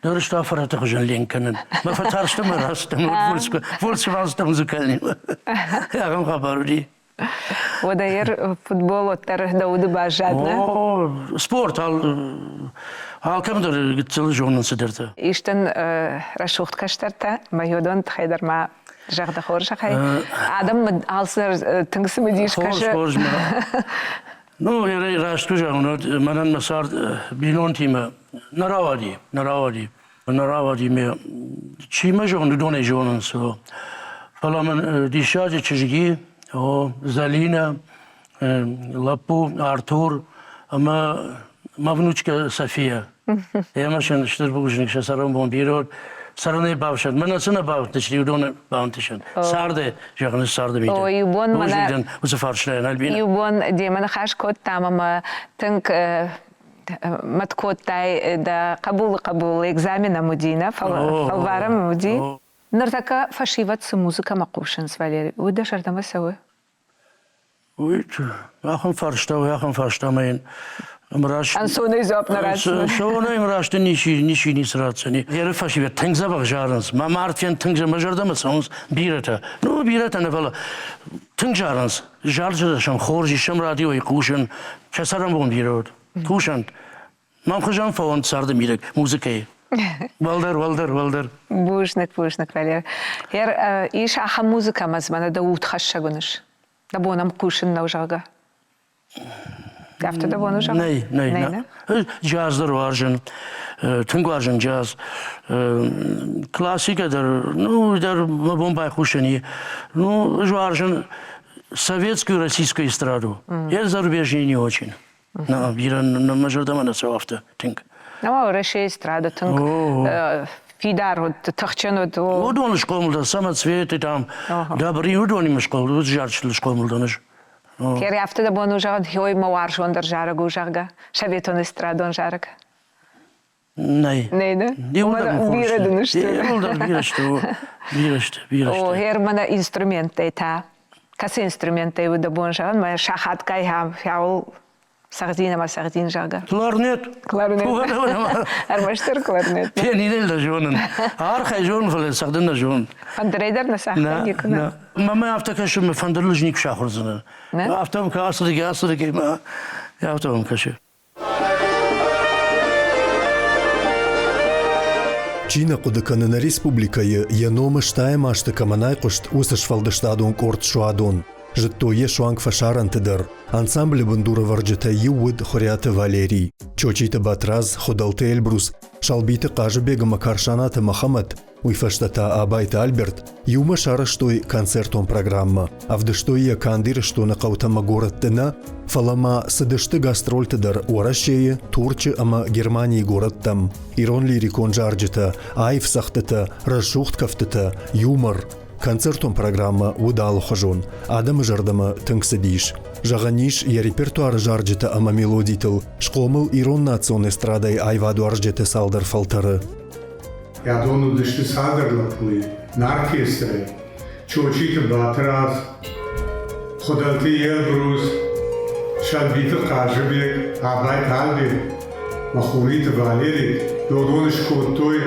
Ныр сты фӕрӕты хуызӕн ленк кӕнын. Мӕ фӕтарстӕн мӕ рацыдтӕн, Volkswagen музыкальныймӕ. Ахӕм хабар уыди. Уӕдӕ ер футбол уӕддӕр дӕ уды баззад, нӕ? О, спорт алкӕм дӕр гыццыл зонын цыдӕртӕ. Истын рӕсугъд кӕстӕртӕ, мӕ йодон тыххӕй дӕр ма зӕгъ дӕ хорзӕхӕй. Адӕм алцыдӕр тынг цымыдис кӕсы. Хорз, хорз. Ну, раст куы зӕгъон, уӕд мӕнӕн мӕ цард бинонтимӕ нӕ рауади, нӕ рауади. Нӕ рауади ме чи мӕ зоны, уыдонӕй зонынц. Фӕлӕ мын диссаджы чызги, о, Зӕлинӕ, лӕппу Артур ӕмӕ мӕ внучкӕ София. Ӕмӕ сын стыр бузныг сӕ цӕрӕнбон бирӕ цӕрынӕй бафсӕд. Мӕнӕ цы нӕ бафтысти, уыдоны бантысӕн. Царды, зӕгъын, царды мидӕг. О, иу бон мӕнӕ уыцы фарстайӕн, Альбина. Иу бон демӕ ныхас кодтам ӕмӕ тынг мӕт кодтай дӕ хъӕбулы хъӕбул экзаменӕм уыди, нӕ фӕлварӕм уыди. Ныртӕккӕ фӕсивӕд цы музыкӕмӕ хъусынц, Валери, уый дӕ зӕрдӕмӕ цӕуы? Уый ахӕм фарста у, ахӕм фарста ӕмӕ йын ӕмраст... Ӕнцонӕй дзуапп нӕ ратдзынӕ. Ӕнцонӕй ӕмраст ничи, ничи ницы ратдзӕни. Еры фӕсивӕд тынг дзӕбӕх зарынц. Мӕ мартӕн тынг мӕ зӕрдӕмӕ цӕуынц бирӕтӕ. Ну, бирӕтӕ нӕ, фӕлӕ тынг зарынц. Зарджытӕ сӕм хорз ис, сӕм радиойы хъусын. Сӕ цӕрӕнбон бирӕ уыд. Хъусӕнт. Мӕн хуызӕн фӕуӕнт царды мидӕг музыкӕйы. Уӕлдӕр, уӕлдӕр, уӕлдӕр. Бузныг, бузныг, Валер. Ер, ис ахӕм музыкӕ ӕмӕ мӕнӕ дӕ удхӕссӕг уыныс. Дӕ бон ӕм хъусын нӕу, зӕгъгӕ. Афтӕ дӕ бон у зӕгъын? Нӕй, нӕй, нӕ. Джаз дӕр уарзын. Тынг уарзын джаз. Классикӕ дӕр, ну, дӕр мӕ бон байхъусӕн и. Ну, ӕз уарзын советскую российскую эстраду. Я зарубежные не очень. Бирӕ мӕ зӕрдӕмӕ нӕ цӕуы афтӕ тынг. Ну, Уӕрӕсейы эстрада тынг фидар уыд, тыхджын уыд. Уыдон схъомыл дӕн, самоцветы там, Добри, уыдонимӕ схъомыл, уыцы зарджытыл схъомыл дӕн ӕз. Кери афтӕ дӕ бон у зӕгъын, хёй мӕ уарзондӕр зарӕг у, зӕгъгӕ, советон эстрадон зарӕг. Нӕй. Нӕй, нӕ? Бирӕ дын сты. Иууылдӕр бирӕ сты, бирӕ сты, бирӕ сты. О, германы инструменттӕй та? Кӕцы инструменттӕй у дӕ бон зӕгъын, мӕ сахатгай хӕуыл цӕгъдин ӕмӕ цӕгъдин, зӕгъгӕ? Кларнет. Кларнет. Ӕрмӕстдӕр кларнет. Пианино нӕ зонын. Архай зонын, фӕлӕ цӕгъдын нӕ зонын. Фӕндырӕй дӕр нӕ цагътай никуы? Нӕ. Мӕ афтӕ кӕсы, мӕ фӕндырыл ӕз никуы сахуыр уыдзынӕн. Афтӕ мӕм ацырдыгӕй, ацырдыгӕй мӕ афтӕ мӕм кӕсы. Чи нӕ хъуыды кӕны нӕ республикӕйы, йӕ ном стайӕм азты кӕмӕн айхъуыст, уыцы сфӕлдыстадон къорд «Суадон». Зыдтой йӕ суанг фӕсарӕнты дӕр. Ансамблы бындурӕвӕрджытӕй иу уыд Хуыриаты Валерий. Чочиты Батрадз, Хуыдӕлты Эльбрус, Салбиты Хъазыбег ӕмӕ Карсанаты Мӕхӕмӕт Уый фӕстӕ та Абайты Альберт иумӕ сарӕзтой концертон программӕ. Ӕвдыстой йӕ канд Ирыстоны хъӕутӕ ӕмӕ горӕтты нӕ, фӕлӕ ма цыдысты гастрольты дӕр Уӕрӕсейы, Турчы ӕмӕ Германийы горӕттӕм. Ирон лирикон зарджытӕ, аив цӕгъдтытӕ, рӕсугъд кӕфтытӕ, юмор. Концертон программӕ уыд алыхуызон, адӕмы зӕрдӕмӕ тынг цыдис. Зӕгъӕн ис, йӕ репертуары зарджытӕ ӕмӕ мелодитыл схъомыл ирон национ эстрадӕйы аивадуарзджыты цалдӕр фӕлтӕры. Адон уыдысты цалдӕр лӕппуйы нӕ оркестрӕй: Чочиты Батрадз, Хуыдӕлты Елбрус, Сӕлбиты Хъазыбег, Абайты Альберт, Махуриты Валери. Уыдон скодтой,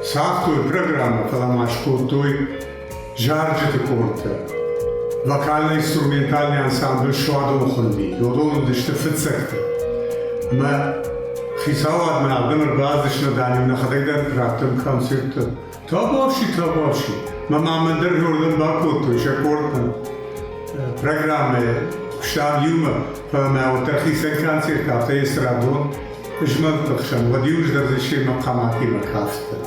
цагътой программӕ, фӕлӕ ма скодтой зарджыты къордтӕ. Вокально-инструментальный ансамбль «Суадон» хуынди. Уыдон уыдысты фыццӕгтӕ. Ӕмӕ хицауадмӕ адӕм ӕрбацыдысты, дам-иу нӕхӕдӕг дӕр раттӕм концерттӕ. Табуафси, табуафси. Мӕ мамӕ дӕр уырдӕм бакодтой сӕ къордтӕн. Программӕйы куыстам иумӕ, фӕлӕ мӕ уӕддӕр хицӕн концерт афтӕ эстрадон змӕлдты хсӕн, уӕд-иу ӕз дӕр дзы семӕ хъаматимӕ кафтдӕн.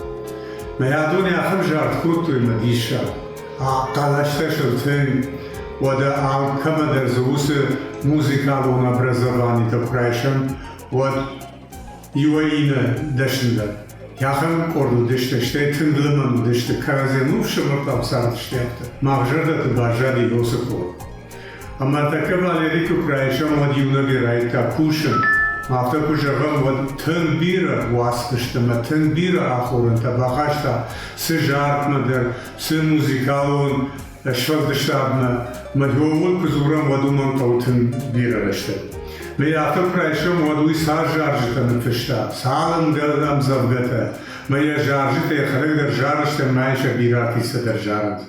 Мӕ адони ахӕм зард кодтой мӕ диссаг. Хъӕлӕстӕ сыл тынг. Уӕдӕ алкӕмӕ дӕр дзы уыцы музыкалон образованитӕ куы райсӕм, уӕд иуӕй иннӕ дӕсныдӕр. Ахӕм къорд уыдысты, стӕй тынг лымӕн уыдысты, кӕрӕдзийӕн ну фсымӕртау цардысты афтӕ. Мах зӕрдӕты баззади уыцы къорд. Ӕмӕ тӕккӕ Валерий куы райсӕм, уӕд иунӕгӕй райдыдта кусын. Афтӕ куы зӕгъӕм, уӕд тынг бирӕ уацмыстӕ ӕмӕ тынг бирӕ ахорӕнтӕ бахаста цы зардмӕ дӕр, цы музыкалон сфӕлдыстадмӕ. Мӕ ууыл куы дзурӕм, уӕд уымӕн хъӕуы тынг бирӕ рӕстӕг. Мӕ афтӕ куы райсом, уӕд уый цас зарджытӕ ныффыста, цал ӕмдзӕвгӕтӕ, мӕ йӕ зарджытӕ йӕхӕдӕг дӕр зарысты ӕмӕ йын сӕ бирӕ артисттӕ дӕр зарынц.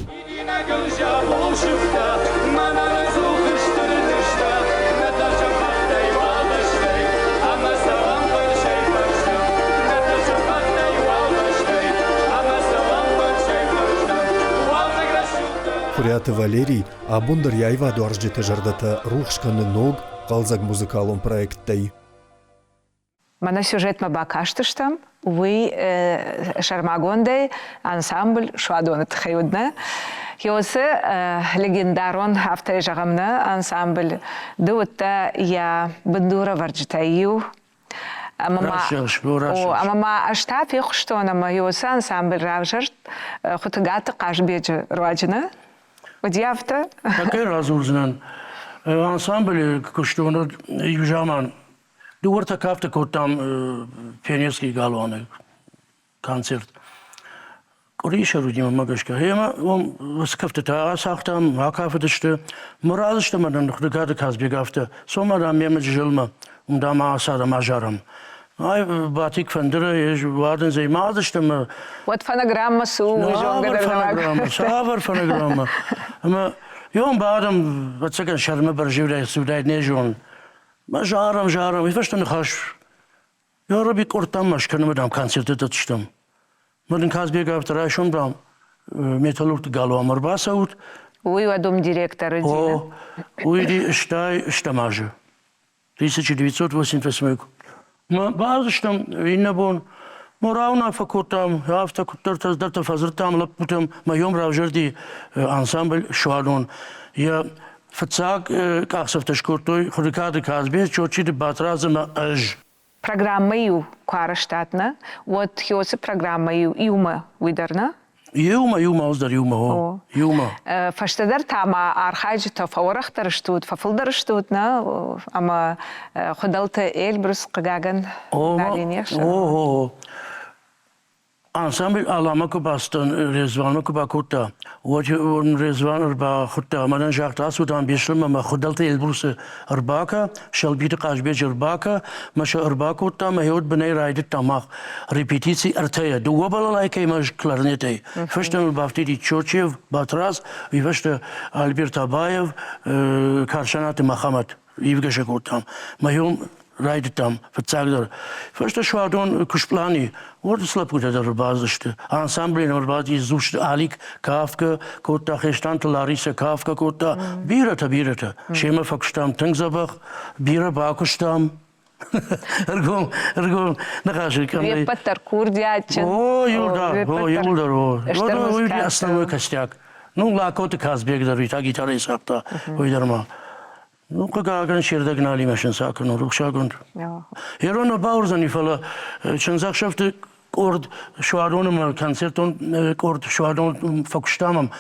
Дидинӕгыл зӕбул сыфтӕ, мӕнӕн ӕдзух стыр нызтӕ, нӕ тӕрсӕм хӕхтӕй уӕлвӕзтӕй, ӕмӕ цӕуӕм фӕрсӕй-фӕрстӕм. Нӕ тӕрсӕм хӕхтӕй уӕлвӕзтӕй, ӕмӕ цӕуӕм фӕрсӕй-фӕрстӕм. Уалдзӕг рӕсугъддӕр. Хуриаты Валерий абон дӕр йӕ аивадуарзджыты зӕрдӕтӕ рухс кӕны ног, хъӕлдзӕг музыкалон проекттӕй. Мӕнӕ сюжетмӕ бакастыстӕм, уый сӕрмагондӕй ансамбль Суадоны тыххӕй уыд, нӕ? Уыцы легендарон, афтӕ зӕгъӕм, нӕ ансамбль ды уыдтӕ йӕ бындурӕвӕрджытӕй иу. Ӕмӕ ма ӕз та фехъуыстон, ӕмӕ уыцы ансамбль равзӕрст Хуытыгаты Хъазбеджы руаджы, нӕ? Уыди афтӕ? Такӕй радзурдзынӕн. Ансамблы куыстон иу заман Дыууӕртӕ кафты кодтам Пионерский галуаны концерт. Къуырисӕр уыди мӕнмӕ гӕсгӕ. Гъемӕ уым уыцы кӕфтытӕ ацагътам, акафыдысты. Моралысты мӕ нын Хуыдыгаты Казбег афтӕ, цом дам, мемӕ Джызӕлмӕ, уым дам ацадӕм азарӕм. Ай, Батик фӕндырӕй, ӕз уадындзӕй ма ацыдыстӕм ӕмӕ Уӕд фонограммӕ цы у, уый зонгӕ дӕр фонограммӕ, цавӕр фонограммӕ? Ӕмӕ йон бадӕм, ӕвӕццӕгӕн, сӕрмӕ бӕрзиудӕй цудаид не зон. Мӕ зарӕм, зарӕм, уый фӕстӕ ныхас Яраби къордтам ма скӕнӕм, дам, концерты дӕтдзыстӕм. Мӕ дын Казбег афтӕ райсом, дам, металлургты галуанмӕ ӕрбацӕут. Уый уӕд уым директор уыди? О, уый стай стӕм азы. 1988 Мӕ бацыдыстӕм иннӕ бон. Мо рауынаффӕ кодтам, афтӕ куыддӕртӕ дӕртӕ фӕдзырдтам лӕппутӕм, мӕ йом равзӕрди ансамбль «Суадон». Йӕ Фыццаг къахдзӕфтӕ скодтой Хуырыкаты Казбек, Чочиты Батрадз ӕмӕ ӕз. Программӕ-иу куы арӕзтат, нӕ, уӕд хиоцы программӕ-иу иумӕ уый дӕр, нӕ? Иумӕ, иумӕ, ӕз дӕр иумӕ, о, иумӕ. Фӕстӕдӕр та ма архайджытӕ фӕуӕрӕхдӕр стут, фӕфылдӕр стут, нӕ? Ӕмӕ Хуыдӕлты Эльбрус, хъыгагӕн, нал не хсӕн. О, о, Ансамбль Аламӕ куы бацыдтӕн, Резванмӕ куы бакодта, уӕд Резван ӕрбахуыдта мӕнӕн загъта, ацу, дам, Беслӕнмӕ мӕ хуыдӕлты Эльбрусы ӕрбакӕ, Сӕлбиты Хъазбеджы ӕрбакӕ, мӕ сӕ ӕрбакодта, мӕ уӕд бынӕй райдыдта мах репетици ӕртӕйӕ, дыууӕ балалайкӕйы мӕ кларнетӕй. Фӕстӕ мыл бафтыди Чочев, Батрадз, уый фӕстӕ Альберт Абаев, Карсанаты Мӕхӕмӕт. Ивгӕ сӕ кодтам. Мӕ райдыдтам фыццагдӕр. Фӕстӕ суадон куы спълани, уӕд лӕппутӕ дӕр ӕрбацыдысты. Ансамблӕн ӕрбацыди Дзусты Алик кафгӕ кодта, Хестанты Ларисӕ кафгӕ кодта. Бирӕтӕ, бирӕтӕ. Семӕ фӕкуыстам тынг дзӕбӕх, бирӕ бакуыстам. Ӕргом, ӕргом ныхасы кӕмӕй. Уе ппӕт дӕр курдиатджын. О, иуылдӕр, о, иуылдӕр, о. Уый основной костяк. Ну, Лакоты Казбек дӕр уый та гитарӕйы цагъта, уый дӕр ма. Ну, хъыгагӕн, се рдӕг нал имӕ сынца кӕнон рухсагонд. Ирон нӕ бауырдзӕни, фӕлӕ чындзӕхсӕвты къорд суадоны ӕмӕ концертон къорд суадон фӕкуыстам ӕм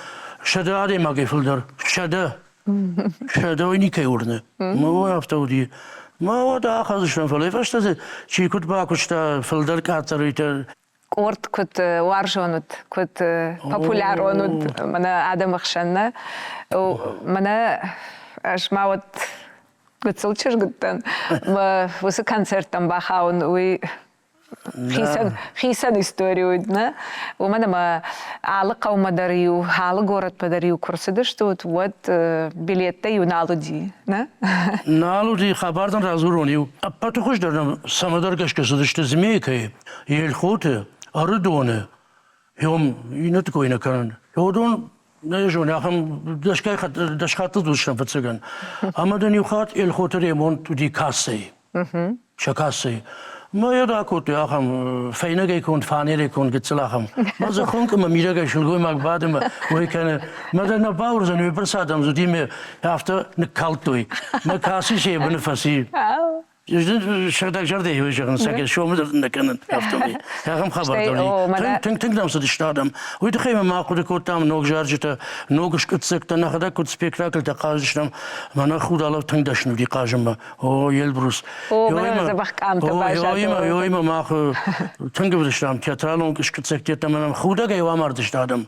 100 адӕймагӕй фылдӕр. 100. 100 уый никӕй уырны. Мӕ афтӕ уыди. Мӕ уӕд ахӕдзыстӕм, фӕлӕ фӕстӕ дзы чи куыд бакуыста, фылдӕр къаддӕр уыйтӕ къорд куыд уарзон уыд, куыд популярон уыд мӕнӕ адӕмы хсӕн, нӕ? Мӕнӕ ӕз ма уӕд гыццыл чызг уыдтӕн, мӕ уыцы концерттӕм бахауын, уый хицӕн, хицӕн истори уыд, нӕ? Уымӕн ӕмӕ алы хъӕумӕ дӕр-иу, алы горӕтмӕ дӕр-иу куы рцыдыстут, уӕд билеттӕ-иу нал уыди, нӕ? Нал уыди, хабар дын радзурон иу. Ӕппӕты хуыздӕр нӕм цӕмӕдӕр гӕсгӕ цыдысты Змейкӕйы Елхоты, Ӕрыдоны, ем иннӕты кой нӕ кӕнын. Уыдон, нӕ зоны, ахӕм дӕсгай дӕсхаттыл уыдыстӕм фыццагӕн. Ӕмӕ дын иу хатт Елхоты ремонт уыди кассӕйы. Сӕ кассӕйы. Мӕ йӕ ракодтой ахӕм фӕйнӕгӕй конд, фанерӕй конд гыццыл ахӕм. Мӕ дзы хуынкъ ӕмӕ мидӕгӕй сылгоймаг бады мӕ уый кӕны. Мӕ дӕ нӕ бауырдзӕн, уый бӕрц адӕм дзы уыди мӕ афтӕ ныккалдтой. Мӕ касси сӕ быны фӕци. Сыгъдӕг зӕрдӕйы зӕгъын, сӕ сомы дӕр нӕ кӕнын, афтӕмӕй. Ахӕм хабар дӕр тынг тынг нӕм цыдысты адӕм. Уый тыххӕй ма ахъуыды кодтам ног зарджытӕ, ног скъуыддзӕгтӕ, нӕхӕдӕг куыд спектакльтӕ хъаздзыстӕм. Мӕнӕ Худалов тынг дӕсны уыди хъазынмӕ. О, Эльбрус. О, мӕнӕ дзӕбӕх къамтӕ баззад. Йоимӕ мах тынг ӕвдыстам театралон скъуыддзӕгтӕ ӕмӕ нӕм худӕгӕй амардысты адӕм.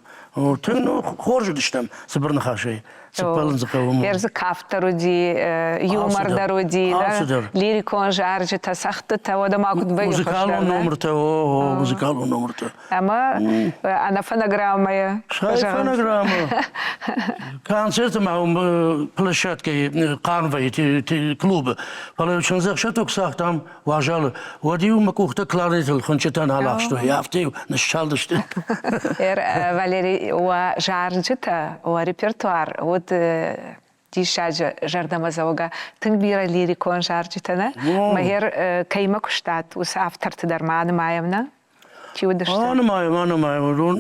Тынг хорз уыдыстӕм, цыбыр ныхасӕй. Цыппӕлын дзы хъӕуы. Йе рдзы кафт дӕр уыди, юмор дӕр уыди, лирикон зарджытӕ, цӕгъдтытӕ, уӕдӕ ма куыд вӕййы Музыкалон номыртӕ, о, музыкалон номыртӕ. Ӕмӕ ӕнӕ фонограммӕйы. Фонограммӕ. Концерты ма уым площадкӕйы хъарм вӕййы клубы. Фӕлӕ чындзӕхсӕвтӕ куы цагътам уазалы, уӕд-иу мӕ къухтӕ кларнетыл хуынчъытӕ нал ахстой, афтӕ-иу ныссалдысты. Валерий, уӕ зарджытӕ, уӕ репертуар уыд диссаджы зӕрдӕмӕдзӕугӕ, тынг бирӕ лирикон зарджытӕ, нӕ? Мӕгӕр кӕимӕ куыстат, уыцы авторты дӕр ма нымайӕм, нӕ? Чи уыдысты? Анымайӕм, анымайӕм. Уыдон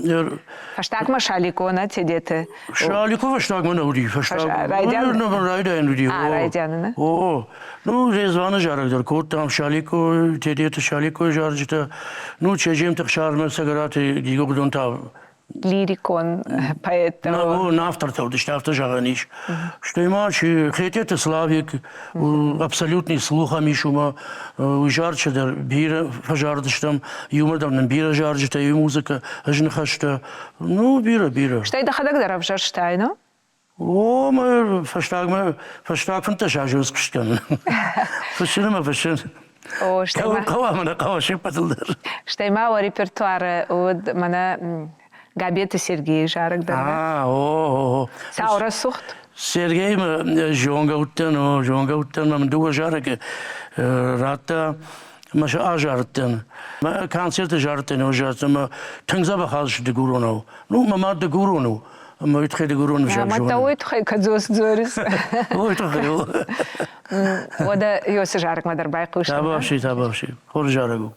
Фӕстагмӕ Шалико нӕ Тедеты. Шалико фӕстагмӕ нӕ уыди. Фӕстаг райдиан. Райдиан уыди. Райдианы, нӕ? О, ну, Резваны зарӕг дӕр кодтам, Шалико, Тедеты Шаликойы зарджытӕ. Ну, Чеджемты Хсармӕ Цӕгӕраты Гиго уыдон та лирикон поэттӕ. На автортӕ уыдысты, афтӕ зӕгъӕн ис. Стӕй ма чи Хететы Славик, абсолютный слух ӕм ис уымӕ, уый зарджытӕ дӕр бирӕ фӕзардыстӕм, иумӕ дӕр нын бирӕ зарджытӕ, иу музыкӕ, ӕз ныхӕстӕ, ну, бирӕ, бирӕ. Стӕй дӕхӕдӕг дӕр ӕвзӕрстай, ну? О, мӕ фӕстагмӕ, фӕстаг 15 азы скуыст кӕнын. Фыссын ӕмӕ фыссын. О, стӕй ма... Хъӕуа ӕмӕ нӕ хъӕуа се ппӕтыл дӕр. Стӕй ма уӕ репертуары уыд мӕнӕ Габеты Сергейы зарӕг дӕр. А, о, о. Сау рӕсугъд. Сергеймӕ зонгӕ уыдтӕн, о, зонгӕ уыдтӕн, мӕм дыууӕ зарӕгы радта, мӕ сӕ азарыдтӕн. Мӕ концерты зарыдтӕн, о, зарыдтӕн, мӕ тынг дзӕбӕх азысты дыгуронау. Ну, мӕ мад дыгурон у, ӕмӕ уый тыххӕй дыгурон ӕвзаг зонын. Ӕмӕ уый тыххӕй кӕдзос дзорис. Уый тыххӕй, о. Уӕдӕ Йосы зарӕгмӕ дӕр байхъусӕм. Табуафси, табуафси. Хорз зарӕг у.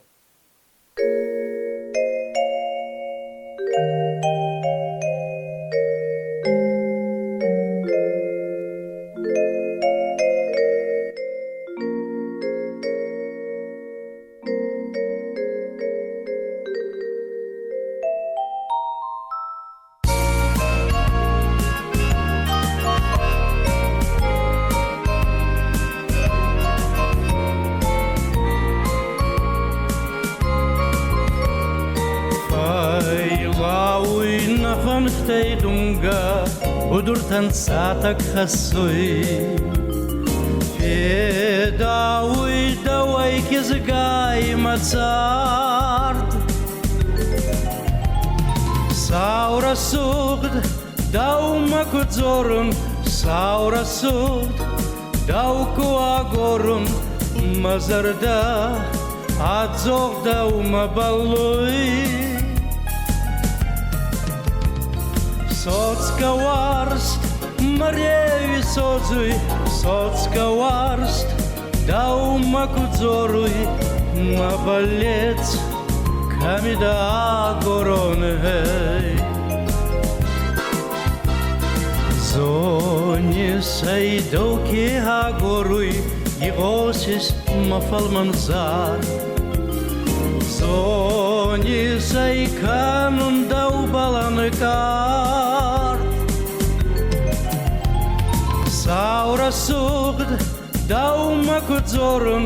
Фӕйлауй нӕ хуӕнхтӕй дунгӕ, будуртӕн сатӕг хӕссуй. Федауй дӕуӕй кизгай мӕ цард. Сау рӕсугъд, дӕумӕ ку дзорун, сау рӕсугъд, дӕу ку агорун, мӕ зӕрдӕ ӕдзох дӕумӕ бӕллуй. Содзгӕ уарзт мӕ реуи содзуй, содзгӕ уарзт дӕумӕ ку дзоруй, мӕ бӕллец кӕми дӕ агорон, эй. Зонис ӕй, дӕу ке агоруй, игъосис мӕ фӕлмӕн зар. Зонис ӕй, кӕнун дӕубӕл ӕнкъард. Сау рӕсугъд дӕумӕ ку дзорун,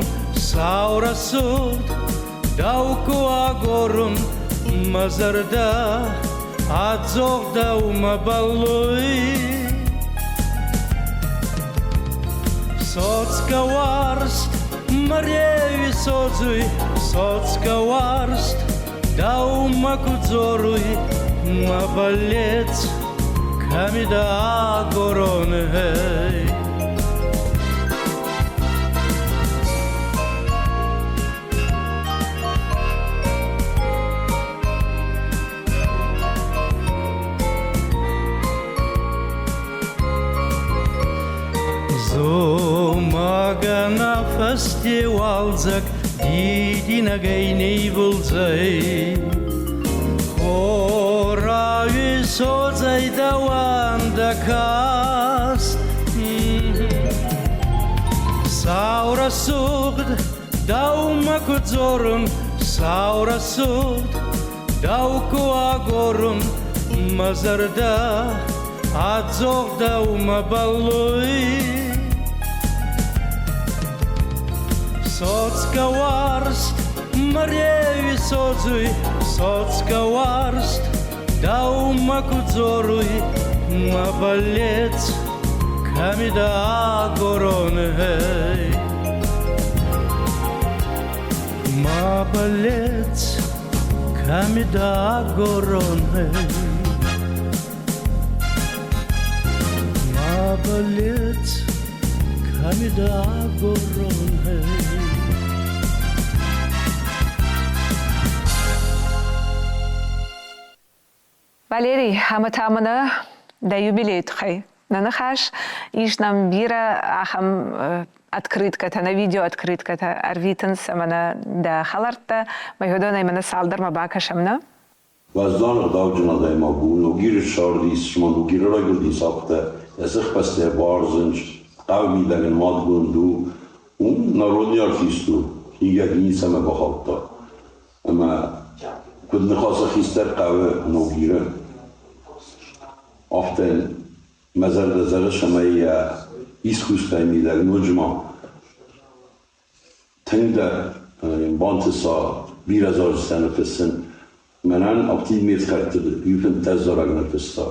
сау рӕсугъд дӕу ку агорун, мӕ зӕрдӕ ӕдзох дӕумӕ бӕллуй. Содзгӕ уарзт мӕ реуи содзуй, содзгӕ уарзт дӕумӕ ку дзоруй, мӕ бӕллец кӕми дӕ агорон, эй. Зумӕгӕн ӕ фӕсте уалдзӕг дидинӕгӕй не ивулдзӕй. Хорауи содзӕй дӕуӕн дӕ каст. Сау рӕсугъд Дӕумӕ куы дзорун, сау рӕсугъд, дӕу ку агорун, мӕ зӕрдӕ ӕдзох дӕумӕ бӕллуй. Содзгӕ уарзт мӕ реуи содзуй, содзгӕ уарзт дӕумӕ ку дзоруй, мӕ бӕллец кӕми дӕ агорон, эй. Мӕ бӕллец кӕми дӕ агорон, эй. Мӕ бӕллец кӕми дӕ агорон, эй. Валерий, ӕмӕ та мӕнӕ дӕ юбилейы тыххӕй нӕ ныхас. Ис нӕм бирӕ ахӕм открыткӕтӕ, нӕ видеооткрыткӕтӕ ӕрвитынц ӕмӕ нӕ дӕ хӕлӕрттӕ. Мӕ мӕнӕ цалдӕрмӕ бакӕсӕм, нӕ? Уӕздан ӕгъдауджын адӕймаг у, Ногиры ссардис, цыма Ногиры райгуырдис, афтӕ йӕ дзыхбӕстӕ бардзынч, хъӕуы мидӕг нымадгонд у. Уым народный артист у, хигӕг ницӕмӕ бахаудта. Ӕмӕ куыд ныхасы хистӕр хъӕуы Ногиры, афтӕ йын мӕ зӕрдӕ зӕгъы, ӕмӕ йӕ искусствойы мидӕг ноджы ма тынгдӕр бантыса бирӕ зарджытӕ ныффыссын. Мӕнӕн афтид ме фхӕрдты иу-фынддӕс зарӕг ныффыста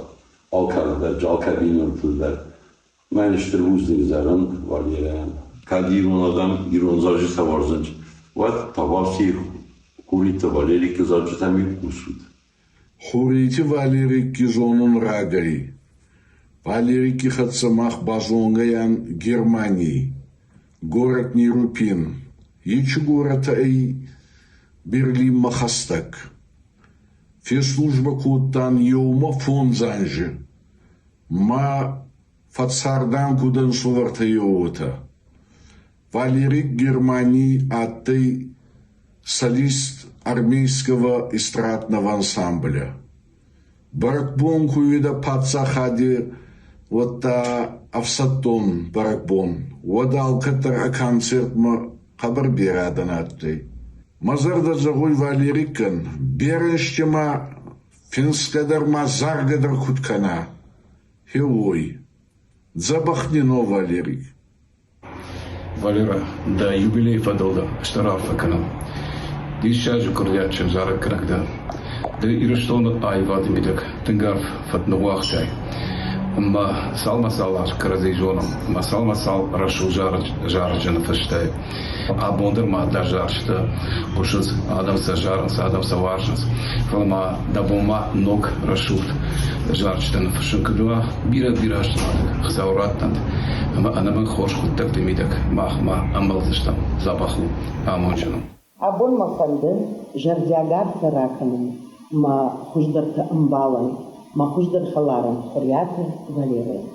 алкӕд дӕр, алкӕ бинонтыл дӕр. Мӕн стыр бузныг зӕгъын Валерӕйӕн. Кӕд ирон адӕм ирон зарджытӕ уарзынц, уӕд Табарти Хуриты Валерикы зарджытӕм хъусут. Хурити Валерикки зонун рагӕй. Валерикки хӕццӕ мах базонгӕ Германий, горӕт Нерупин. Ечи горӕт ӕй Берлинмӕ хӕстӕг. Фӕслужбӕ кодтан еумӕ фондз анзи. Ма фӕццардан куд ӕнсувӕртӕ еуотӕ. Валерик Германий адтӕй солист армейского эстрадного ансамбля. Бӕрӕгбон ку уидӕ паддзахади, уӕдта ӕфсӕддон бӕрӕгбон, уӕд алкӕддӕр ӕ концертмӕ хъӕбӕр берӕ адӕн адтӕй. Мӕ зӕрдӕ зӕгъуй Валериккӕн, берӕ ма финсгӕ дӕр ма заргӕ дӕр куд кӕна, хе уой. Дзӕбӕх нино, Валерик. Валера, дӕ юбилейы фӕдыл дӕ стыр арфӕ кӕнӕм. Диссаджы курдиатджын зарӕггӕнӕг дӕ. Ды Ирыстоны аивады мидӕг тынг арф фӕд ныууагътай. Ӕмӕ цал-мацал аз кӕрӕдзи зонӕм, ӕмӕ цал-мацал рӕсугъд зарӕджы ныффыстай. Абон дӕр ма дӕ зарджытӕ хъуысынц, адӕм сӕ зарынц, адӕм сӕ уарзынц. Фӕлӕ ма дӕ бон ма ног рӕсугъд зарджытӕ ныффыссын куыд уа, бирӕ-бирӕ азты ма Хуыцау раттӕнт ӕмӕ ӕнӕмӕнг хорз хъуыддӕгты мидӕг мах ма ӕмбӕлдзыстӕм дзӕбӕх у, амондджын у. Абон мӕ фӕнды зӕрдиаг арфӕ ракӕнын мӕ хуыздӕрты ӕмбалӕн, мӕ хуыздӕр хӕларӕн Хуыриаты Валерӕйӕн.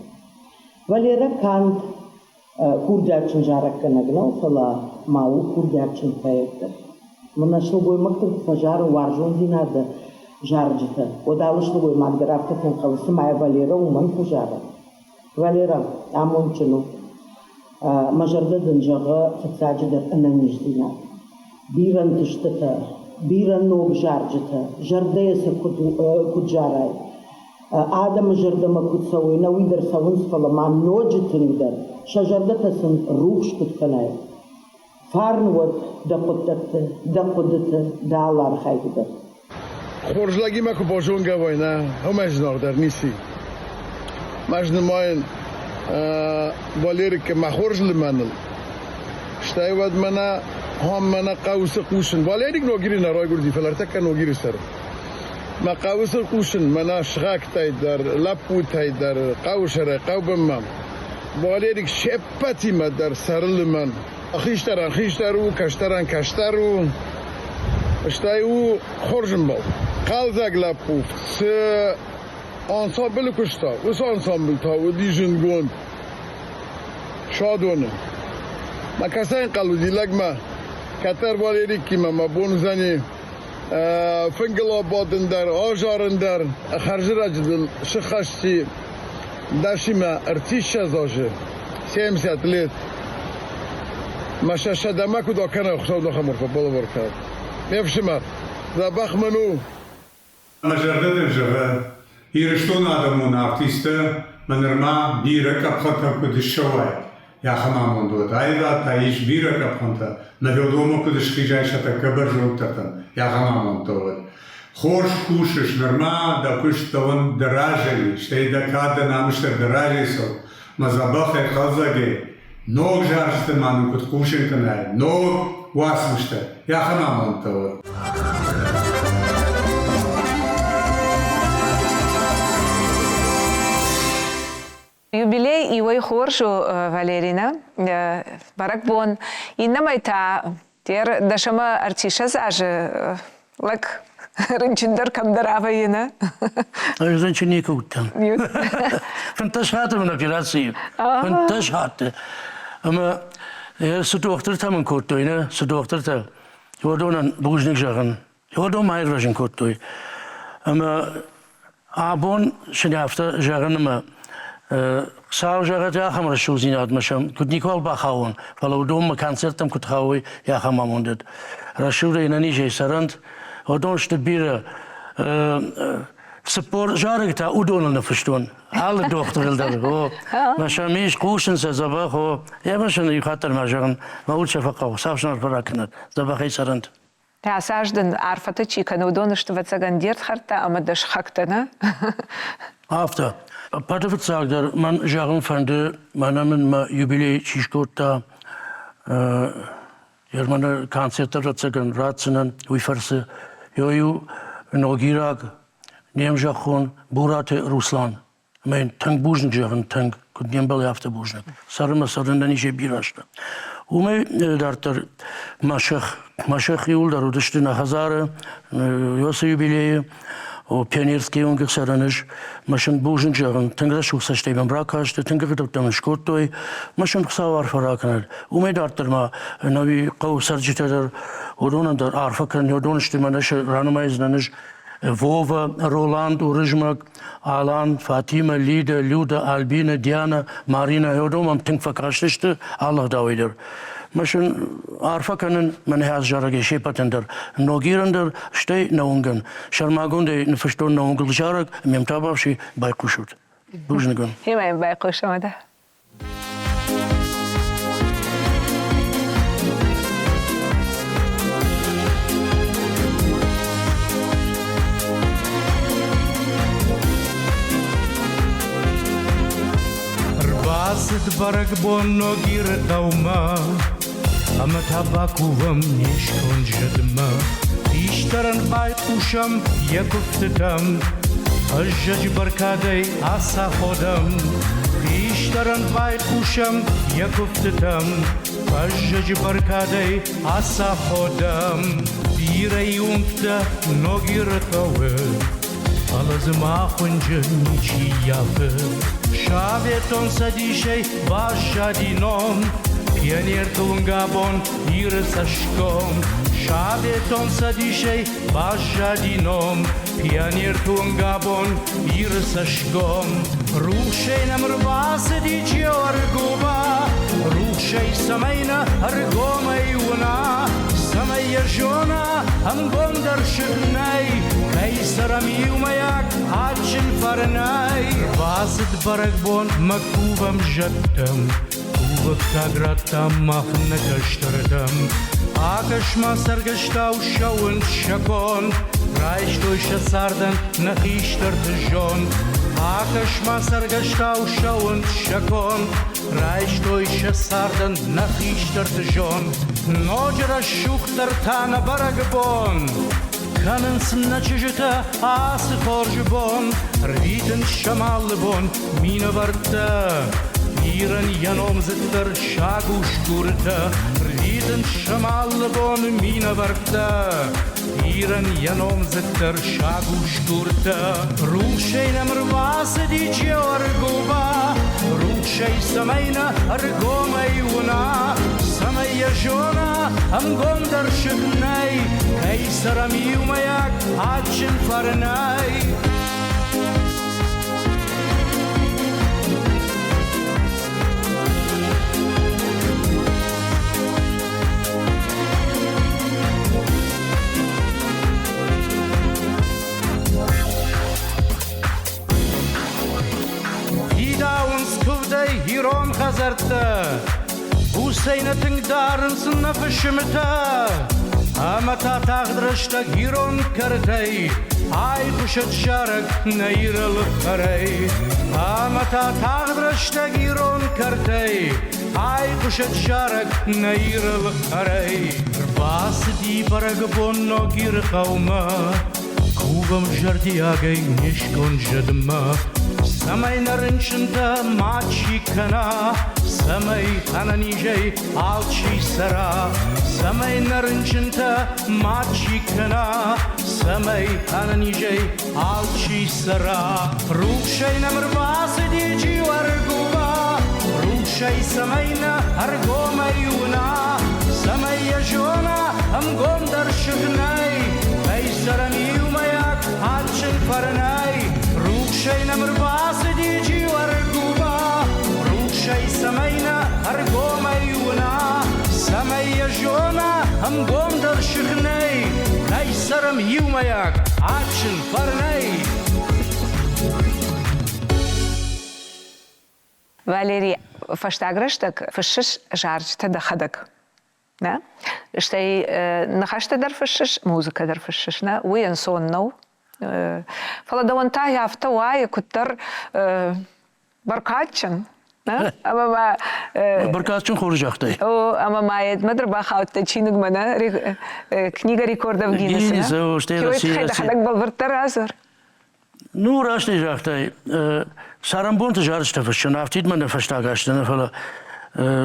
Валерӕ канд курдиатджын зарӕггӕнӕг нӕу, фӕлӕ ма у курдиатджын поэт дӕр. Мӕнӕ сылгоймӕгтӕн куы фӕзары уарзондзинады зарджытӕ, уӕд алы сылгоймаг дӕр афтӕ фенхъӕлы, цыма йӕ Валерӕ уымӕн фӕзары. Валерӕ, амондджын у. Мӕ зӕрдӕ дын зӕгъы фыццаджыдӕр ӕнӕниздзинад. Бирӕ ӕнтыстытӕ, бирӕ ног зарджытӕ, зӕрдӕйӕ сӕ куыд зарай. Адӕмы зӕрдӕмӕ куыд цӕуой, нӕ уый дӕр цӕуынц, фӕлӕ ма ноджы тынгдӕр сӕ зӕрдӕтӕ сын рухс куыд кӕнай. Фарн уӕд дӕ хъуыддӕгты, дӕ хъуыдыты, дӕ алы архайды дӕр. Хорз лӕгимӕ куы базонгӕ уай, нӕ, уымӕй зынаргъдӕр ницы. Ӕз нымайын Валерикы мӕ хорз лымӕныл. Стӕй уӕд мӕнӕ ам мӕнӕ хъӕуы цы хъусын. Валерик Ногиры нӕ райгуырди, фӕлӕ ӕртӕккӕ Ногиры цӕры. Мӕ хъӕуы цы хъусын, мӕнӕ сыхӕгтӕй дӕр, лӕппутӕй дӕр, хъӕуы сӕрӕй хъӕубынмӕ. Валерик се ппӕтимӕ дӕр цӕры лымӕн. Хистӕрӕн хистӕр у, кӕстӕрӕн кӕстӕр у, стӕй у хорз ӕмбал. Хъӕлдзӕг лӕппу цы ансамблы куыста, уыцы ансамбль та уыди зындгонд Садоны. Мӕ кӕцӕй ӕнхъӕл уыди лӕгмӕ, кӕддӕр Валерикимӕ мӕ бон уыдзӕни фынгыл абадын дӕр, азарын дӕр. Хӕрзрӕджы дыл сыххӕсти дӕсимӕ ӕртиссӕдз азы, 70 лет. Мӕ сӕ сӕдӕмӕ куыд акӕна, Хуыцау нӕхӕмӕр фӕбалӕвар кӕнӕд. Ме фсымӕр, дзӕбӕх мын у. Мӕ зӕрдӕ дын зӕгъы, Ирыстоны адӕмон артисттӕ мӕ нырма бирӕ къӕпхӕнтӕм куыд ссӕуай, ахӕм амонд уӕд. Аивад та ис бирӕ къӕпхӕнтӕ, мӕ феодомӕ куыд схизай сӕ тӕккӕ бӕрзонддӕртӕм, ахӕм амондтӕ уӕд. Хорз кусыс, нырма дӕ куыст дӕуӕн дӕ разӕй, стӕй дӕ кад дӕ намыс дӕр дӕ разӕй цӕуы. Мӕ дзӕбӕхӕй, хъӕлдзӕгӕй ног зарджытӕ ма нын куыд хъусын кӕнай, ног уацмыстӕ, ахӕм амондтӕ уӕд. Юбилей иуӕй хорз у, Валерина, бӕрӕгбон. Иннӕмӕй та дӕр дӕсӕмӕ ӕртиссӕдз азы лӕг рынчындӕр кӕмдӕр авӕййы, нӕ? Ӕз рынчын никуы уыдтӕн. 15 хатты мын операци. 15 хатты. Ӕмӕ цы дохтыртӕ мын кодтой, нӕ, цы дохтыртӕ, уыдонӕн бузныг зӕгъын. Уыдон ма ирвӕзын кодтой. Ӕмӕ абон сын афтӕ зӕгъын ӕмӕ Хуыцау зӕгъӕд, ахӕм рӕсугъддзинадмӕ сӕм куыд никуал бахауон, фӕлӕ уыдонмӕ концерттӕм куыд хауой, ахӕм амондӕд. Рӕсугъдӕй ӕнӕнизӕй цӕрӕнт. Уыдон сты бирӕ. 40 зарӕг та уыдоныл ныффыстон. Алы дохтырыл дӕр. О, мӕ сӕм ис, хъусын сӕ дзӕбӕх, о. Ӕмӕ сын иу хатт дӕр ма зӕгъын, мӕ уд сӕ фӕхъӕуы, цас ракӕнӕд, дзӕбӕхӕй цӕрӕнт. Ацы аз дын арфӕтӕ чи кӕны, уыдон сты, ӕвӕццӕгӕн, де рдхӕрдтӕ ӕмӕ дӕ сыхӕгтӕ, нӕ? Афтӕ. Ӕппӕты фыццагдӕр мӕн зӕгъын фӕнды, мӕнӕ мын мӕ юбилей чи скодта, Германы концерт ӕвӕццӕгӕн ратдзынӕн, уый фӕрцы. Иу ногираг не мзӕххон Бураты Руслан. Ӕмӕ йын тынг бузныг зӕгъын, тынг, куыд не мбӕлы, афтӕ бузныг. Цӕры мӕ цӕрын нӕ бирӕ азты. Уымӕй дарддӕр мӕ сых, мӕ сых иуылдӕр уыдысты нӕ хӕдзары, Йосы юбилейы, пионерский уынгы цӕрын ӕз. Мӕ сын бузныг зӕгъын, тынг рӕсугъд цӕстӕй мӕм ракасты, тынг ӕгъдӕуттӕ мын скодтой. Мӕ сын Хуыцау арфӕ ракӕнӕд. Уымӕй дарддӕр ма нӕуи хъӕуы цӕрджытӕ дӕр, уыдонӕн дӕр арфӕ кӕнын, уыдон сты мӕнӕ ранымайдзынӕн ӕз Вова, Роланд, Уырызмӕг, Алан, Фатимӕ, Лида, Люда, Альбина, Диана, Марина, уыдон мӕм тынг фӕкастысты алы ӕгъдауӕй дӕр. Мӕ сын арфӕ кӕнын мӕнӕ ацы зарӕгӕй се ппӕтӕн дӕр, Ногирӕн дӕр, стӕй нӕ уынгӕн. Сӕрмагондӕй ныффыстон нӕ уынгыл зарӕг, ме мтабавси байхъусут. Бузныг уын. Химӕ байхъусӕм уӕдӕ. Ӕрбацыд бӕрӕгбон Ногиры хъӕумӕ, Ӕмӕ та бакувӕм не сконд зӕдмӕ. Хистӕрӕн байхъусӕм йӕ куывдтытӕм, Фӕззӕджы бӕркадӕй ацаходӕм. Хистӕрӕн байхъусӕм йӕ куывдтытӕм, Фӕззӕджы бӕркадӕй ацаходӕм. Бирӕ уынгтӕ Ногиры хъӕуы, Фӕлӕ дзы мах уынджы ничи ййафы. Советон Цӕдисӕй баззади ном, Пионерты уынгӕбон Иры цӕсгом. Советон Цӕдисӕй баззади ном, Пионерты уынгӕбон Иры цӕсгом. Рухсӕй нӕм ӕрбацыди Джеоргуыба, Рухсӕй цӕмӕй нӕ ӕргомӕй уына, Цӕмӕй йӕ зона, ӕмбондӕр сыг нӕй, Кӕй цӕрӕм иумӕйаг адджын фӕрнӕй. Бацыд бӕрӕгбон мӕ кувӕм зӕдтӕм, Кувӕггаг радтам мах нӕ кӕстӕртӕм. Акӕс-ма, цӕргӕстау ссӕуынц сӕ конд, Райстой сӕ цардӕн нӕ хистӕрты зонд. Акӕс-ма, цӕргӕстау ссӕуынц сӕ конд, Райстой сӕ цардӕн нӕ хистӕрты зонд. Ноджы рӕсугъддӕр та нӕ бӕрӕгбон. Кӕнынц нӕ чызджытӕ ацы хорз бон, Рвитынц сӕм алы бон минӕвӕрттӕ. Ирӕн йӕ номдзыддӕр саг-усгуртӕ, Рвитынц сӕм алы бон минӕвӕрттӕ. Ирӕн йӕ номдзыддӕр саг-усгуртӕ. Рухсӕй нӕм ӕрбацыди Джеоргуыба, Рухсӕй цӕмӕй нӕ ӕргомӕй уына, Цӕмӕй йӕ зона, ӕмгомдӕр сыг нӕй, Кӕй цӕрӕм иумӕйаг адджын фӕрнӕй. хӕдзӕрттӕ. Буцӕй нӕ тынг дарынц нӕ фысымтӕ. Ӕмӕ та тагъд рӕстӕг ирон кӕртӕй айхъуысӕд зарӕг нӕ Иры хъӕрӕй. Ӕмӕ та тагъд рӕстӕг ирон кӕртӕй айхъуысӕд зарӕг нӕ Иры хъӕрӕй. Ӕрбацыди бӕрӕгбон Ногиры хъӕумӕ, Кувӕм зӕрдиагӕй не сконд зӕдмӕ, Цӕмӕй нӕ рынчынтӕ мачи кӕна, Цӕмӕй ӕнӕнизӕй алчи цӕра, Цӕмӕй нӕ рынчынтӕ мачи кӕна, Цӕмӕй ӕнӕнизӕй алчи цӕра. Рухсӕй нӕм ӕрбацыди Джиуӕргуба, Рухсӕй цӕмӕй нӕ ӕргомӕй уына, Цӕмӕй йӕ зона, ӕмгомдӕр сых нӕй, Кӕй цӕрӕм иумӕйаг адджын фӕрнӕй. Рухсӕй нӕм ӕрбацыди Джиуӕргуба, Рухсӕй цӕмӕй нӕ ӕргомӕй уына, Цӕмӕй йӕ зона, ӕмгомдӕр сых нӕй, Кӕй цӕрӕм иумӕйаг адджын фӕрнӕй. Валери, фӕстаг рӕстӕг фыссыс зарджытӕ дӕхӕдӕг. Нӕ? Стӕй ныхӕстӕ дӕр фыссыс, музыкӕ дӕр фыссыс, нӕ? Уый ӕнцон нӕу. Фӕлӕ дӕуӕн та афтӕ уайы, куыддӕр бӕркадджын. Ӕмӕ ма Бӕркадджын хорз загътай. О, ӕмӕ ма едмӕ дӕр бахаудта чиныгмӕ, нӕ? Книга рекордов Гиннеса. Гиннеса, стӕй Россия. Дӕхӕдӕг бӕлвырддӕр радзур. Ну, раст ӕй загътай, цӕрӕнбонты зарджытӕ фыссын, афтид мӕ нӕ фӕстаг азты нӕ, фӕлӕ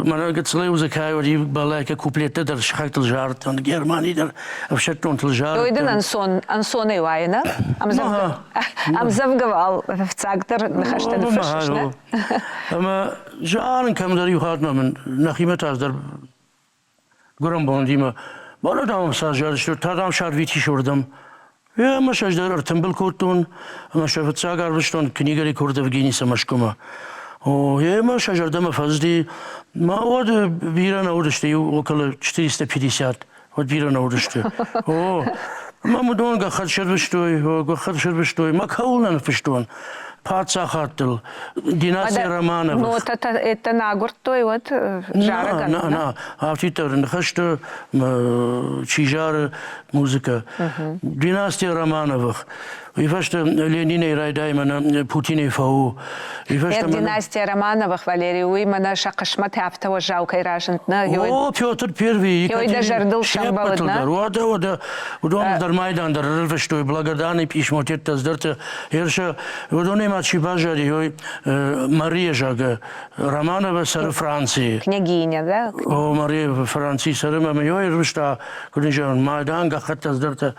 мӕнӕ гыццылӕй узыкӕй уыди балалайкӕ куплеттӕ дӕр сыхӕгтыл зарыдтӕн, Германийы дӕр ӕфсӕддонтыл зарыдтӕн. Ой дын ӕнцон, ӕнцонӕй уайы, нӕ? Ӕмдзӕвгӕ уал фыццагдӕр ныхӕстӕ ныффыссыс, нӕ? Ӕмӕ зарын кӕмдӕр иу хатт ма мын нӕхимӕ та дӕр гуырӕнбондимӕ. Мӕнӕ дам цас зарысты, та дам сӕрвитис уырдӕм. Ӕмӕ сӕ ӕз дӕр ӕртымбыл кодтон ӕмӕ сӕ фыццаг арвыстон книга рекордов Гиннеса Мӕскуымӕ. О, ӕмӕ сӕ зӕрдӕмӕ фӕзыди. Ма уӕд бирӕ нӕ уыдысты, иу около 450, уӕд бирӕ нӕ уыдысты. О, ӕмӕ уыдон гӕххӕтт сӕрвыстой, гӕххӕтт сӕрвыстой, мӕ кӕуыл нӕ ныффыстон паддзахадтыл, династия Романовых. Нотӕтӕ это нӕ агуырдтой уӕд зарӕгӕн? На, на, афтиддӕр ныхӕсты чи зары музыкӕ. Династия Романовых. Уый фӕстӕ Ленинӕй райдай мӕнӕ Путинӕй фӕу. Уый фӕстӕ династия Романовых, Валерий, уый мӕнӕ сӕ хъысмӕт афтӕ уӕззау кӕй разынд, нӕ? О, Петр Первый. Ой, дӕ зӕрдыл сӕмбӕлд, нӕ? Уӕдӕ, уӕдӕ, уыдон дӕр майдан дӕр ӕрвыстой, благодарный письмотӕ дӕр Ерша, уыдонӕй ма чи баззади, ой, Мария, зӕгъгӕ, Романова цӕры Францийы. Княгиня, да? О, Мария Францийы цӕры, ӕмӕ йой ӕрвыста, куыд ын зӕгъын, майдан, гӕххӕттӕ, цыдӕртӕ.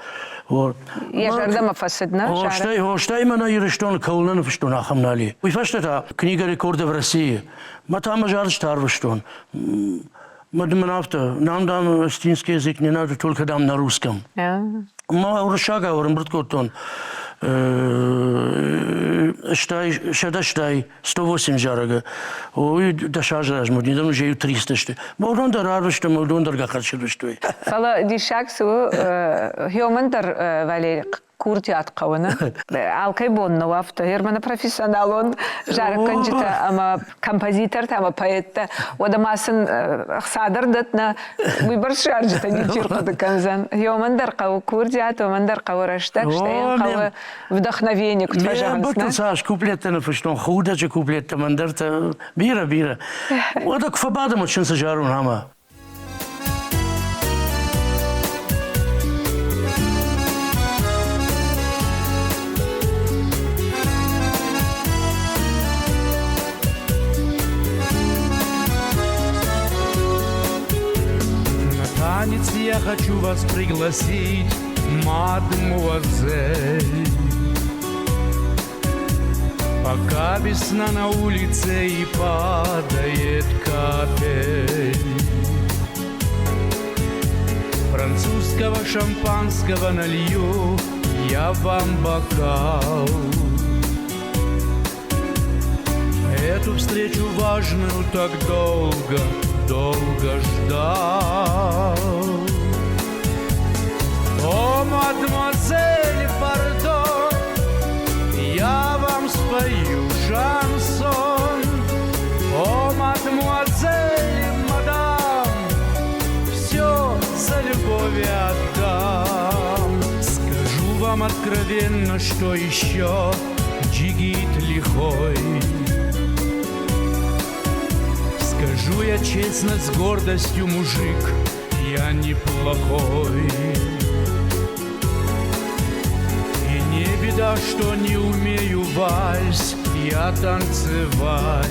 Йӕ зӕрдӕмӕ фӕцыд, нӕ? Стӕй, стӕй мӕнӕ Ирыстоны кӕуыл нӕ ныффыстон, ахӕм нал и. Уый фӕстӕ та книга рекордов России. Мӕ та мӕ зарджытӕ арвыстон. Мад мын афтӕ, нам, дам, астинский язык не надо, только, дам, на русском. Ма уырыссагау ӕрӕмбырд кодтон стай, 160, 108 зарӕгы. Уый 10 азы размӕ уыди, ныр уже 300 сты. Уыдон дӕр арвыстон, уыдон дӕр гӕххӕтт сырвыстой. Фӕлӕ диссаг цы у, Хёман дӕр, Валерий, курдиат хъӕуы, нӕ? Алкӕй бон нӕу афтӕ. Германы профессионалон зарӕггӕнджытӕ ӕмӕ композитортӕ ӕмӕ поэттӕ, уӕдӕ ма сын ӕхца дӕр дӕтт нӕ, уыйбӕрц зарджытӕ ничи рхъуыды кӕндзӕн. Уымӕн дӕр хъӕуы курдиат, уымӕн дӕр хъӕуы рӕстӕг, стӕй йын хъӕуы вдохновение, куыд фӕзӕгъынц, нӕ? Цас куплеттӕ ныффыстон, худӕджы куплеттӕ, мӕндӕртӕ, бирӕ-бирӕ. Уӕдӕ куы фӕбадӕм, уӕд сын цы зарон ӕмӕ. На танец я хочу вас пригласить, мадемуазель. Пока весна на улице и падает капель. Французского шампанского налью я вам бокал. Эту встречу важную так долго, долго ждал. О, мадемуазель, пардон, я вам спою шансон. О, мадемуазель, вам откровенно, что еще джигит лихой. Скажу я честно, с гордостью, мужик, я неплохой. И не беда, что не умею вальс я танцевать.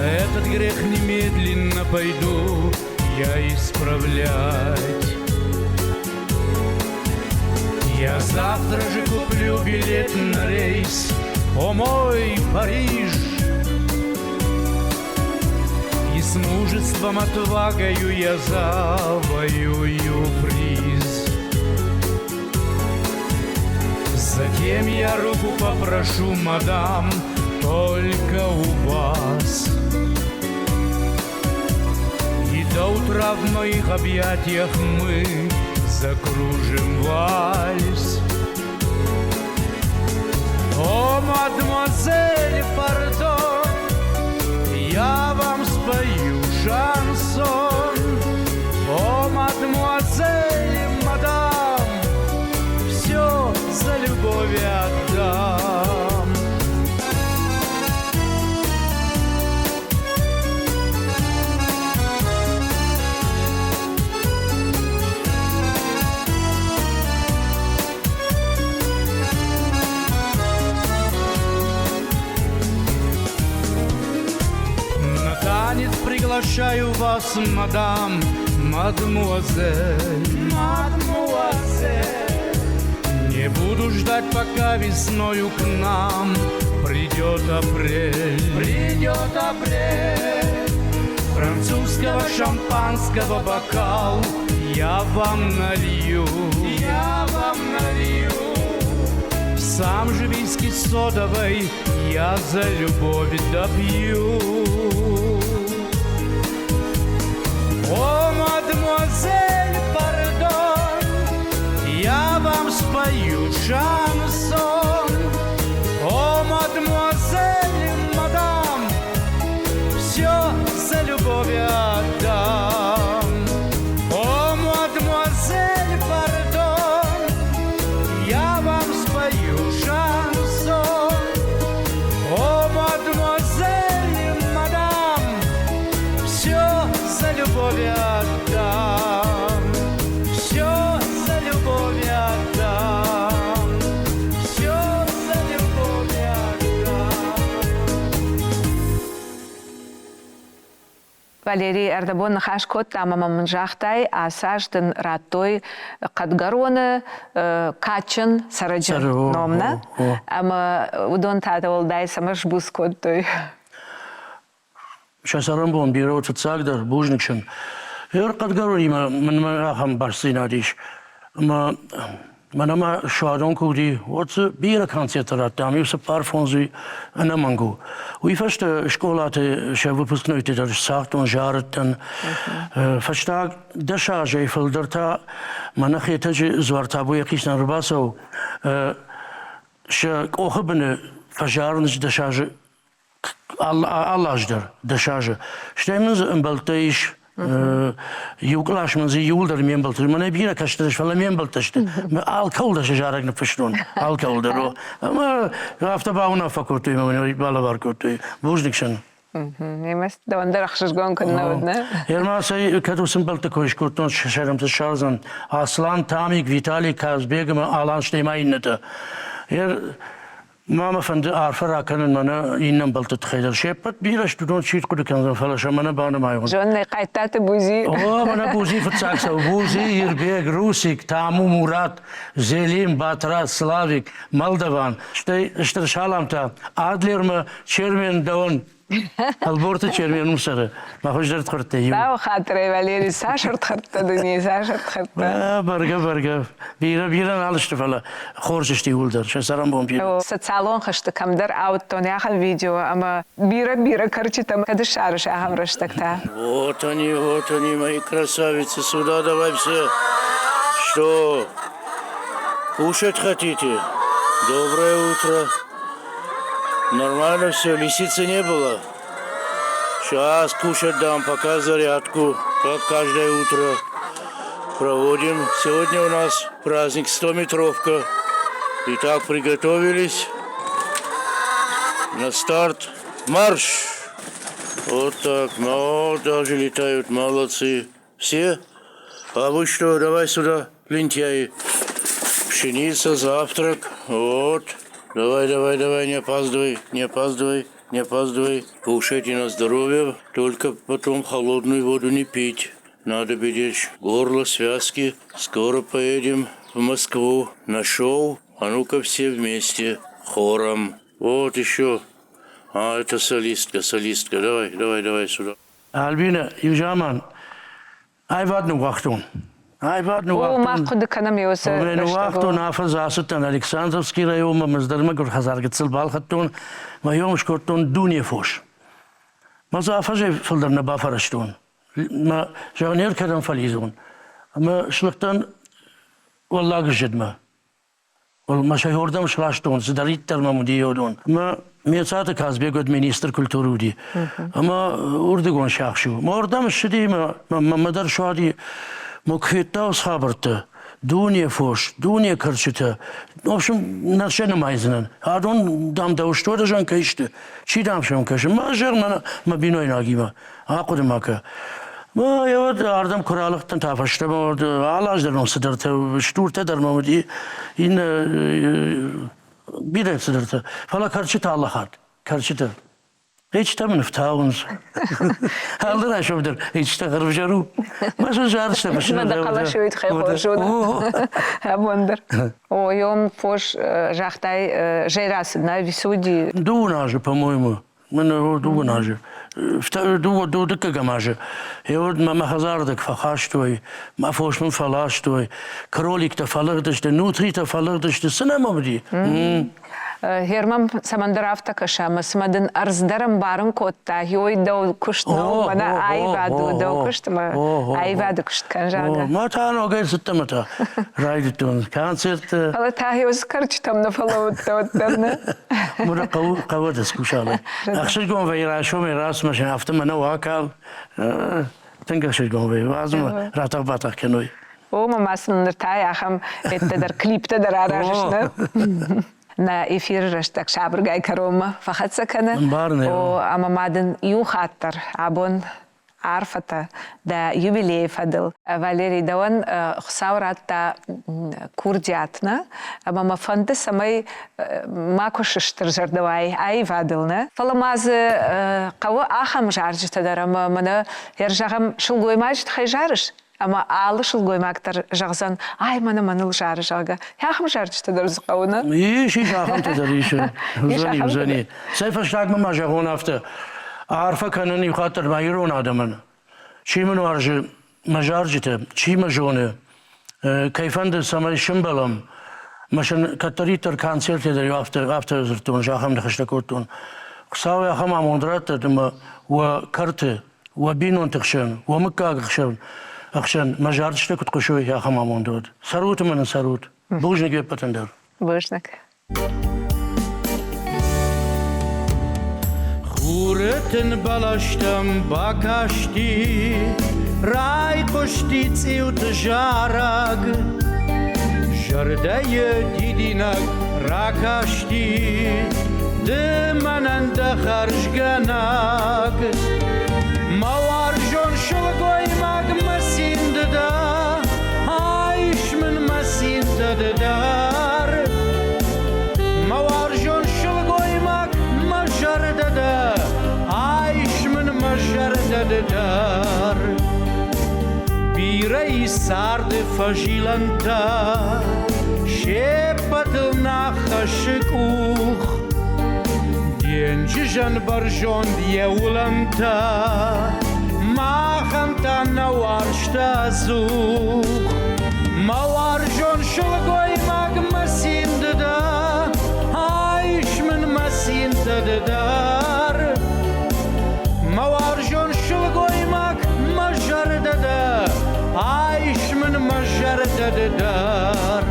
Этот грех немедленно пойду я исправлять. Я завтра же куплю билет на рейс, о мой Париж. И с мужеством отвагою я завоюю приз. Затем я руку попрошу, мадам, только у вас. И до утра в моих объятиях мы закружим вальс. О, мадемуазель, пардон, я вам спою шансон. О, мадемуазель, мадам, все за любовь отдам. На танец приглашаю вас, мадам, мадмуазель. Мадмуазель. Не буду ждать, пока весною к нам придет апрель. Придет апрель. Французского шампанского бокал я вам налью. Я вам налью. Сам же виски содовой я за любовь допью. О, мадемуазель, пардон, я вам спою шансон. О, мадемуазель, мадам, все за любовь отдам. О, мадемуазель, пардон, я вам спою шансон. О, мадемуазель, мадам, все за любовь отдам. Все за любовь отдам. Все за любовь отдам. Валерий ӕрдӕбон ныхас кодта ӕмӕ мын загътай, ацы аз дын радтой Хъӕдгӕроны кадджын цӕрӕджы ном, нӕ? Ӕмӕ уыдон та уӕлдай цӕмӕ сбуц кодтой? Сӕ цӕрӕнбон бирӕ уыд фыццагдӕр, бузныг сын. Ер Хъӕдгӕронимӕ мӕнмӕ ахӕм бастдзинад ис, ӕмӕ мӕнӕ ма суадон куы уыди, уӕд дзы бирӕ концерттӕ радтам, иу цыппар-фондз ӕнӕмӕнг у. Уый фӕстӕ скъолаты сӕ выпускнойтӕ дӕр сцагътон, зарыдтӕн. Фӕстаг 10 азӕй фылдӕр та мӕнӕ Хетӕджы дзуартабу йӕхицӕн ӕрбацӕуы, сӕ къохы быны фӕзарынц 10 азы алы аз дӕр 10 азы. Стӕй мын дзы ӕмбӕлттӕ ис, иу кълас мын дзы иууылдӕр ме мбӕлттӕ. Мӕнӕ бирӕ кӕстӕр фӕлӕ ме мбӕлттӕ сты. Алкӕуыл дӕр сӕ зарӕг ныффыстон, алкӕуыл дӕр. Ӕмӕ афтӕ бауынаффӕ кодтой ӕмӕ балӕвар кодтой. Бузныг сын. Ӕмӕ дӕуӕн дӕр ӕхсызгон куыннӕ уыд, нӕ? Ерма сӕ кӕд уыцы ӕмбӕлтты кой скодтон, сӕрӕмты ссардзӕн Аслан, Тамик, Виталий, Казбег ӕмӕ Алан, стӕй ма иннӕтӕ. Ма мӕ фӕнды арфӕ ракӕнын мӕнӕ иннӕ ӕмбӕлтты тыххӕй дӕр. Се ппӕт бирӕ сты, уыдон чи хъуыды кӕндзӕн, фӕлӕ сӕ мӕнӕ банымайон. Зоннӕ Хъайттаты Бузи. О, мӕнӕ Бузи фыццаг цӕуы. Бузи, Ирбег, Русик, Таму, Мурат, Зелим, Батраз, Славик, Молдаван, стӕй стыр саламтӕ Адлермӕ, Чермен дӕуӕн. Ӕлборты Чермен у цӕры. Мӕ хуыздӕр ӕрдхӕрдтӕй иу. Дӕу хатырӕй, Валерий, цас ӕрдхӕрдтӕ дунейы, цас ӕрдхӕрдтӕ. Бӕргӕ, бӕргӕ. Бирӕ, бирӕ нал сты, фӕлӕ хорз сты иууылдӕр, сӕ цӕрӕнбон бирӕ. Социалон хызты кӕмдӕр ауыдтон ахӕм видео ӕмӕ бирӕ-бирӕ кӕрчытӕм кӕд ссарыс ахӕм рӕстӕг та? Вот они, вот они, мои красавицы, сюда давай все. Что, кушать хотите? Доброе утро. Нормально все, лисицы не было. Сейчас кушать дам, пока зарядку, как каждое утро. Проводим. Сегодня у нас праздник 100-метровка. Итак, приготовились. На старт. Марш! Вот так. Ну, даже летают. Молодцы. Все? А вы что, давай сюда, лентяи. Пшеница, завтрак. Вот. Давай, давай, давай, не опаздывай, не опаздывай, не опаздывай. Кушайте на здоровье, только потом холодную воду не пить. Надо беречь горло, связки. Скоро поедем в Москву на шоу. А ну-ка все вместе, хором. Вот еще. А, это солистка, солистка. Давай, давай, давай сюда. Альбина, иу заман аивад ныууагътон. Аивад ныууагътон. О, мах хъуыды кӕнӕм еусы Ныууагътон, афӕдз ацыдтӕн Александровский районмӕ, мӕздӕрмӕ хӕдзар гыццыл балхӕдтон, мӕ йом скодтон дуне фос. Мӕ дзы афӕдзӕй фылдӕр нӕ бафӕрӕзтон. Мӕ зӕгъын, кӕдӕм фӕлидзон. Ӕмӕ слыгътӕн Уӕллаг зыдмӕ. Мӕ сӕ сластон, цыдӕриддӕр мӕм уыди уыдон. Ӕмӕ Мецаты Казбек уӕд министр культуры уыди. Ӕмӕ уырдыгон сиахс у. Мӕ уырдӕм ссыди мӕ мӕ дӕр суади. Мӕ куы федта уыцы хабӕрттӕ, дуне фос, дуне кӕрчытӕ. В общем, нӕ сӕ нымайдзынӕн. Адон, дам, дӕу стуӕдӕзӕн кӕй сты. Чи, дам, сӕм кӕсы? Мӕ зӕгъ, мӕ бинойнагимӕ. Ахъуыды ма кӕ. Уӕд ардӕм куы ралыгъдтӕн та фӕстӕмӕ, уӕд алы аз дӕр мӕм цыдӕртӕ, стуртӕ дӕр мӕм уыди, иннӕ бирӕ цыдӕртӕ. Фӕлӕ кӕрчытӕ алы хатт, кӕрчытӕ. Ӕйчытӕ мын ӕфтауынц. Алы райсом дӕр ӕйчытӕ ӕрвзӕр у. Мӕ сын зарджытӕ мысын. Мӕ дӕ хъӕлӕсы уый тыххӕй хорз у. Абон дӕр. О, йом фос загътай, зӕй рацыд, нӕ висуди. Дыууын азы, по-моему. Мӕн дыууын азы, дыууӕ дыккӕгӕм азы. Еуӕд мӕ мӕ хӕдзардӕг фӕхастой, мӕ фос мын фӕластой, кроликтӕ фӕлыгъдысты, нутритӕ фӕлыгъдысты, цы нӕм уыди? Герман цӕмӕндӕр афтӕ кӕсы, ӕмӕ цыма дын ӕрдз дӕр ӕмбарын кодта, ой, дӕу куыст нӕу, мӕнӕ аивад у, дӕу куыст ӕмӕ аивады куыст кӕн, зӕгъгӕ. Мӕ та ногӕй цыдтӕн ӕмӕ та райдыдтон концерттӕ. Фӕлӕ та еуз кӕрчытӕм нӕ фӕлӕууыдтӕ уӕддӕр, нӕ? Муры хъӕуы хъӕуы дискусалӕй. Ӕхсызгон вӕййы райсомӕй рацмӕ, афтӕ мӕ нӕ уакал. Тынг ӕхсызгон вӕййы, уадзмӕ ратӕх-батӕх кӕной. О, мӕ ма сын ныр та ахӕм ӕддӕ дӕр клиптӕ дӕр аразыс, нӕ? Нӕ эфиры рӕстӕг сабыргай кӕронмӕ фӕхӕццӕ кӕны. О, ӕмӕ ма дын иу хатт дӕр абон арфӕтӕ дӕ юбилейы фӕдыл. Валерий, дӕуӕн Хуыцау радта курдиат, нӕ? Ӕмӕ мӕ фӕнды, цӕмӕй макуы сыстыр зӕрдӕ уай аивадыл, нӕ? Фӕлӕ ма дзы хъӕуы ахӕм зарджытӕ дӕр, ӕмӕ мӕнӕ, зӕгъӕм, сылгоймаджы тыххӕй зарыс, ӕмӕ алы сылгоймаг дӕр зӕгъдзӕн, ай мӕнӕ мӕныл зары, зӕгъгӕ. Ахӕм зарджытӕ дӕр дзы хъӕуы, нӕ? Ис, ис, ахӕмтӕ дӕр ис. Уыдзӕни, уыдзӕни. Цӕй фӕстагмӕ ма зӕгъон афтӕ. Арфӕ кӕнын иу хатт дӕр ма ирон адӕмӕн. Чи мын уарзы мӕ зарджытӕ, чи мӕ зоны, кӕй фӕнды, цӕмӕй сымбӕлӕм. Мӕ сын кӕддӕриддӕр концерты дӕр афтӕ, афтӕ дзырдтон, ахӕм ныхӕстӕ кодтон. Хуыцау ахӕм амонд раттӕд ӕмӕ уӕ кӕрты уӕ бинонты хсӕн, уӕ мыггагы хсӕн, ӕхсӕн мӕ зарджытӕ куыд хъуысой, ахӕм амонд уӕд. Цӕрут ӕмӕ нын цӕрут. Бузныг уе ппӕтӕн дӕр. Бузныг. Хуры тын бӕлӕстӕм бакасти, райхъуысти цъиуты зарӕг. Зӕрдӕйы дидинӕг ракасти, ды мӕнӕн дӕ хӕрзгӕнӕг. Мӕ уарзон сылгоймаг мӕ цин ды дӕ, айс мын мӕ цинтӕ ды дӕр. Мӕ уарзон сылгоймаг мӕ зӕрдӕ дӕ, айс мын мӕ зӕрдӕ ды дӕр. Бирӕ и царды фӕзилӕнтӕ, се ппӕтыл нӕ хӕссы къух. Денджызӕн бӕрзонд йӕ уылӕнтӕ, махӕн та нӕ уарзта ӕдзух. Мӕ уарзон сылгоймаг мӕ цин ды дӕ, айс мын мӕ цинтӕ ды дӕр. Мӕ уарзон сылгоймаг мӕ зӕрдӕ дӕ, айс мын мӕ зӕрдӕ ды дӕр.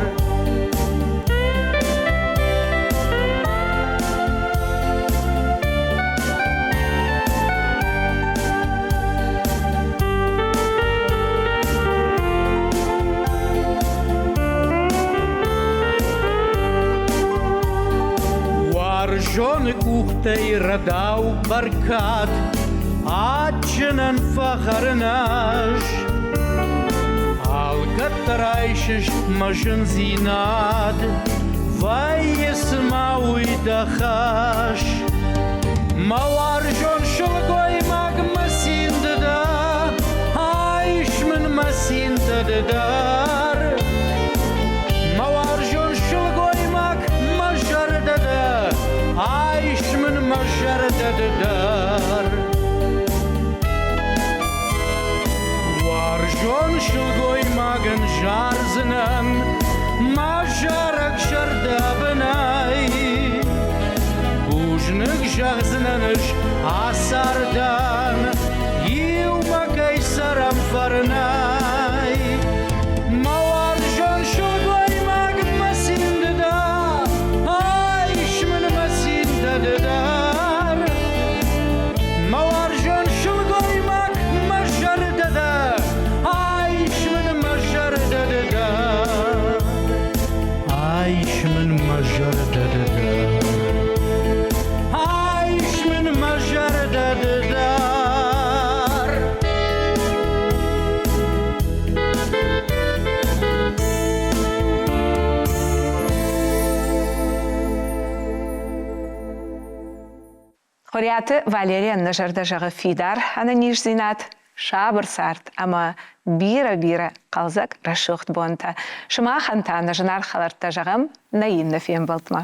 Уарзоны къухтӕй рӕдау бӕркад адджынӕн фӕхӕрын ӕз. Алкӕддӕр айсыс мӕ зындзинад, вӕййы цыма уый дӕ хӕс. Мӕ уарзон сылгоймаг мӕ цин ды дӕ, айс мын мӕ цинтӕ ды дӕр. Мӕ уарзон сылгоймаг мӕ зӕрдӕ дӕ, айс мын мӕ зӕрдӕ ды дӕр. Уарзон сылгоймагӕн зардзынӕн мӕ зарӕг зӕрдӕбынӕй. Бузныг зӕгъдзынӕн ӕз ацардӕн, иумӕ кӕй цӕрӕм фӕрнӕй. Мӕ уарзон сылгоймаг мӕ цин ды дӕ, айс мын мӕ цинтӕ ды дӕр. Мӕ уарзон сылгоймаг мӕ зӕрдӕ дӕ, айс мын мӕ зӕрдӕ ды дӕ. Айс мын мӕ зӕрдӕ ды дӕ. Айс мын мӕ зӕрдӕ ды дӕр. Хуриаты Валерийӕн нӕ зӕрдӕ зӕгъы фидар ӕнӕниздзинад, сабыр цард ӕмӕ бирӕ-бирӕ хъӕлдзӕг рӕсугъд бонтӕ. Сымахӕн та нӕ зынаргъ хӕлӕрттӕ зӕгъӕм нӕ иннӕ фембӕлдмӕ.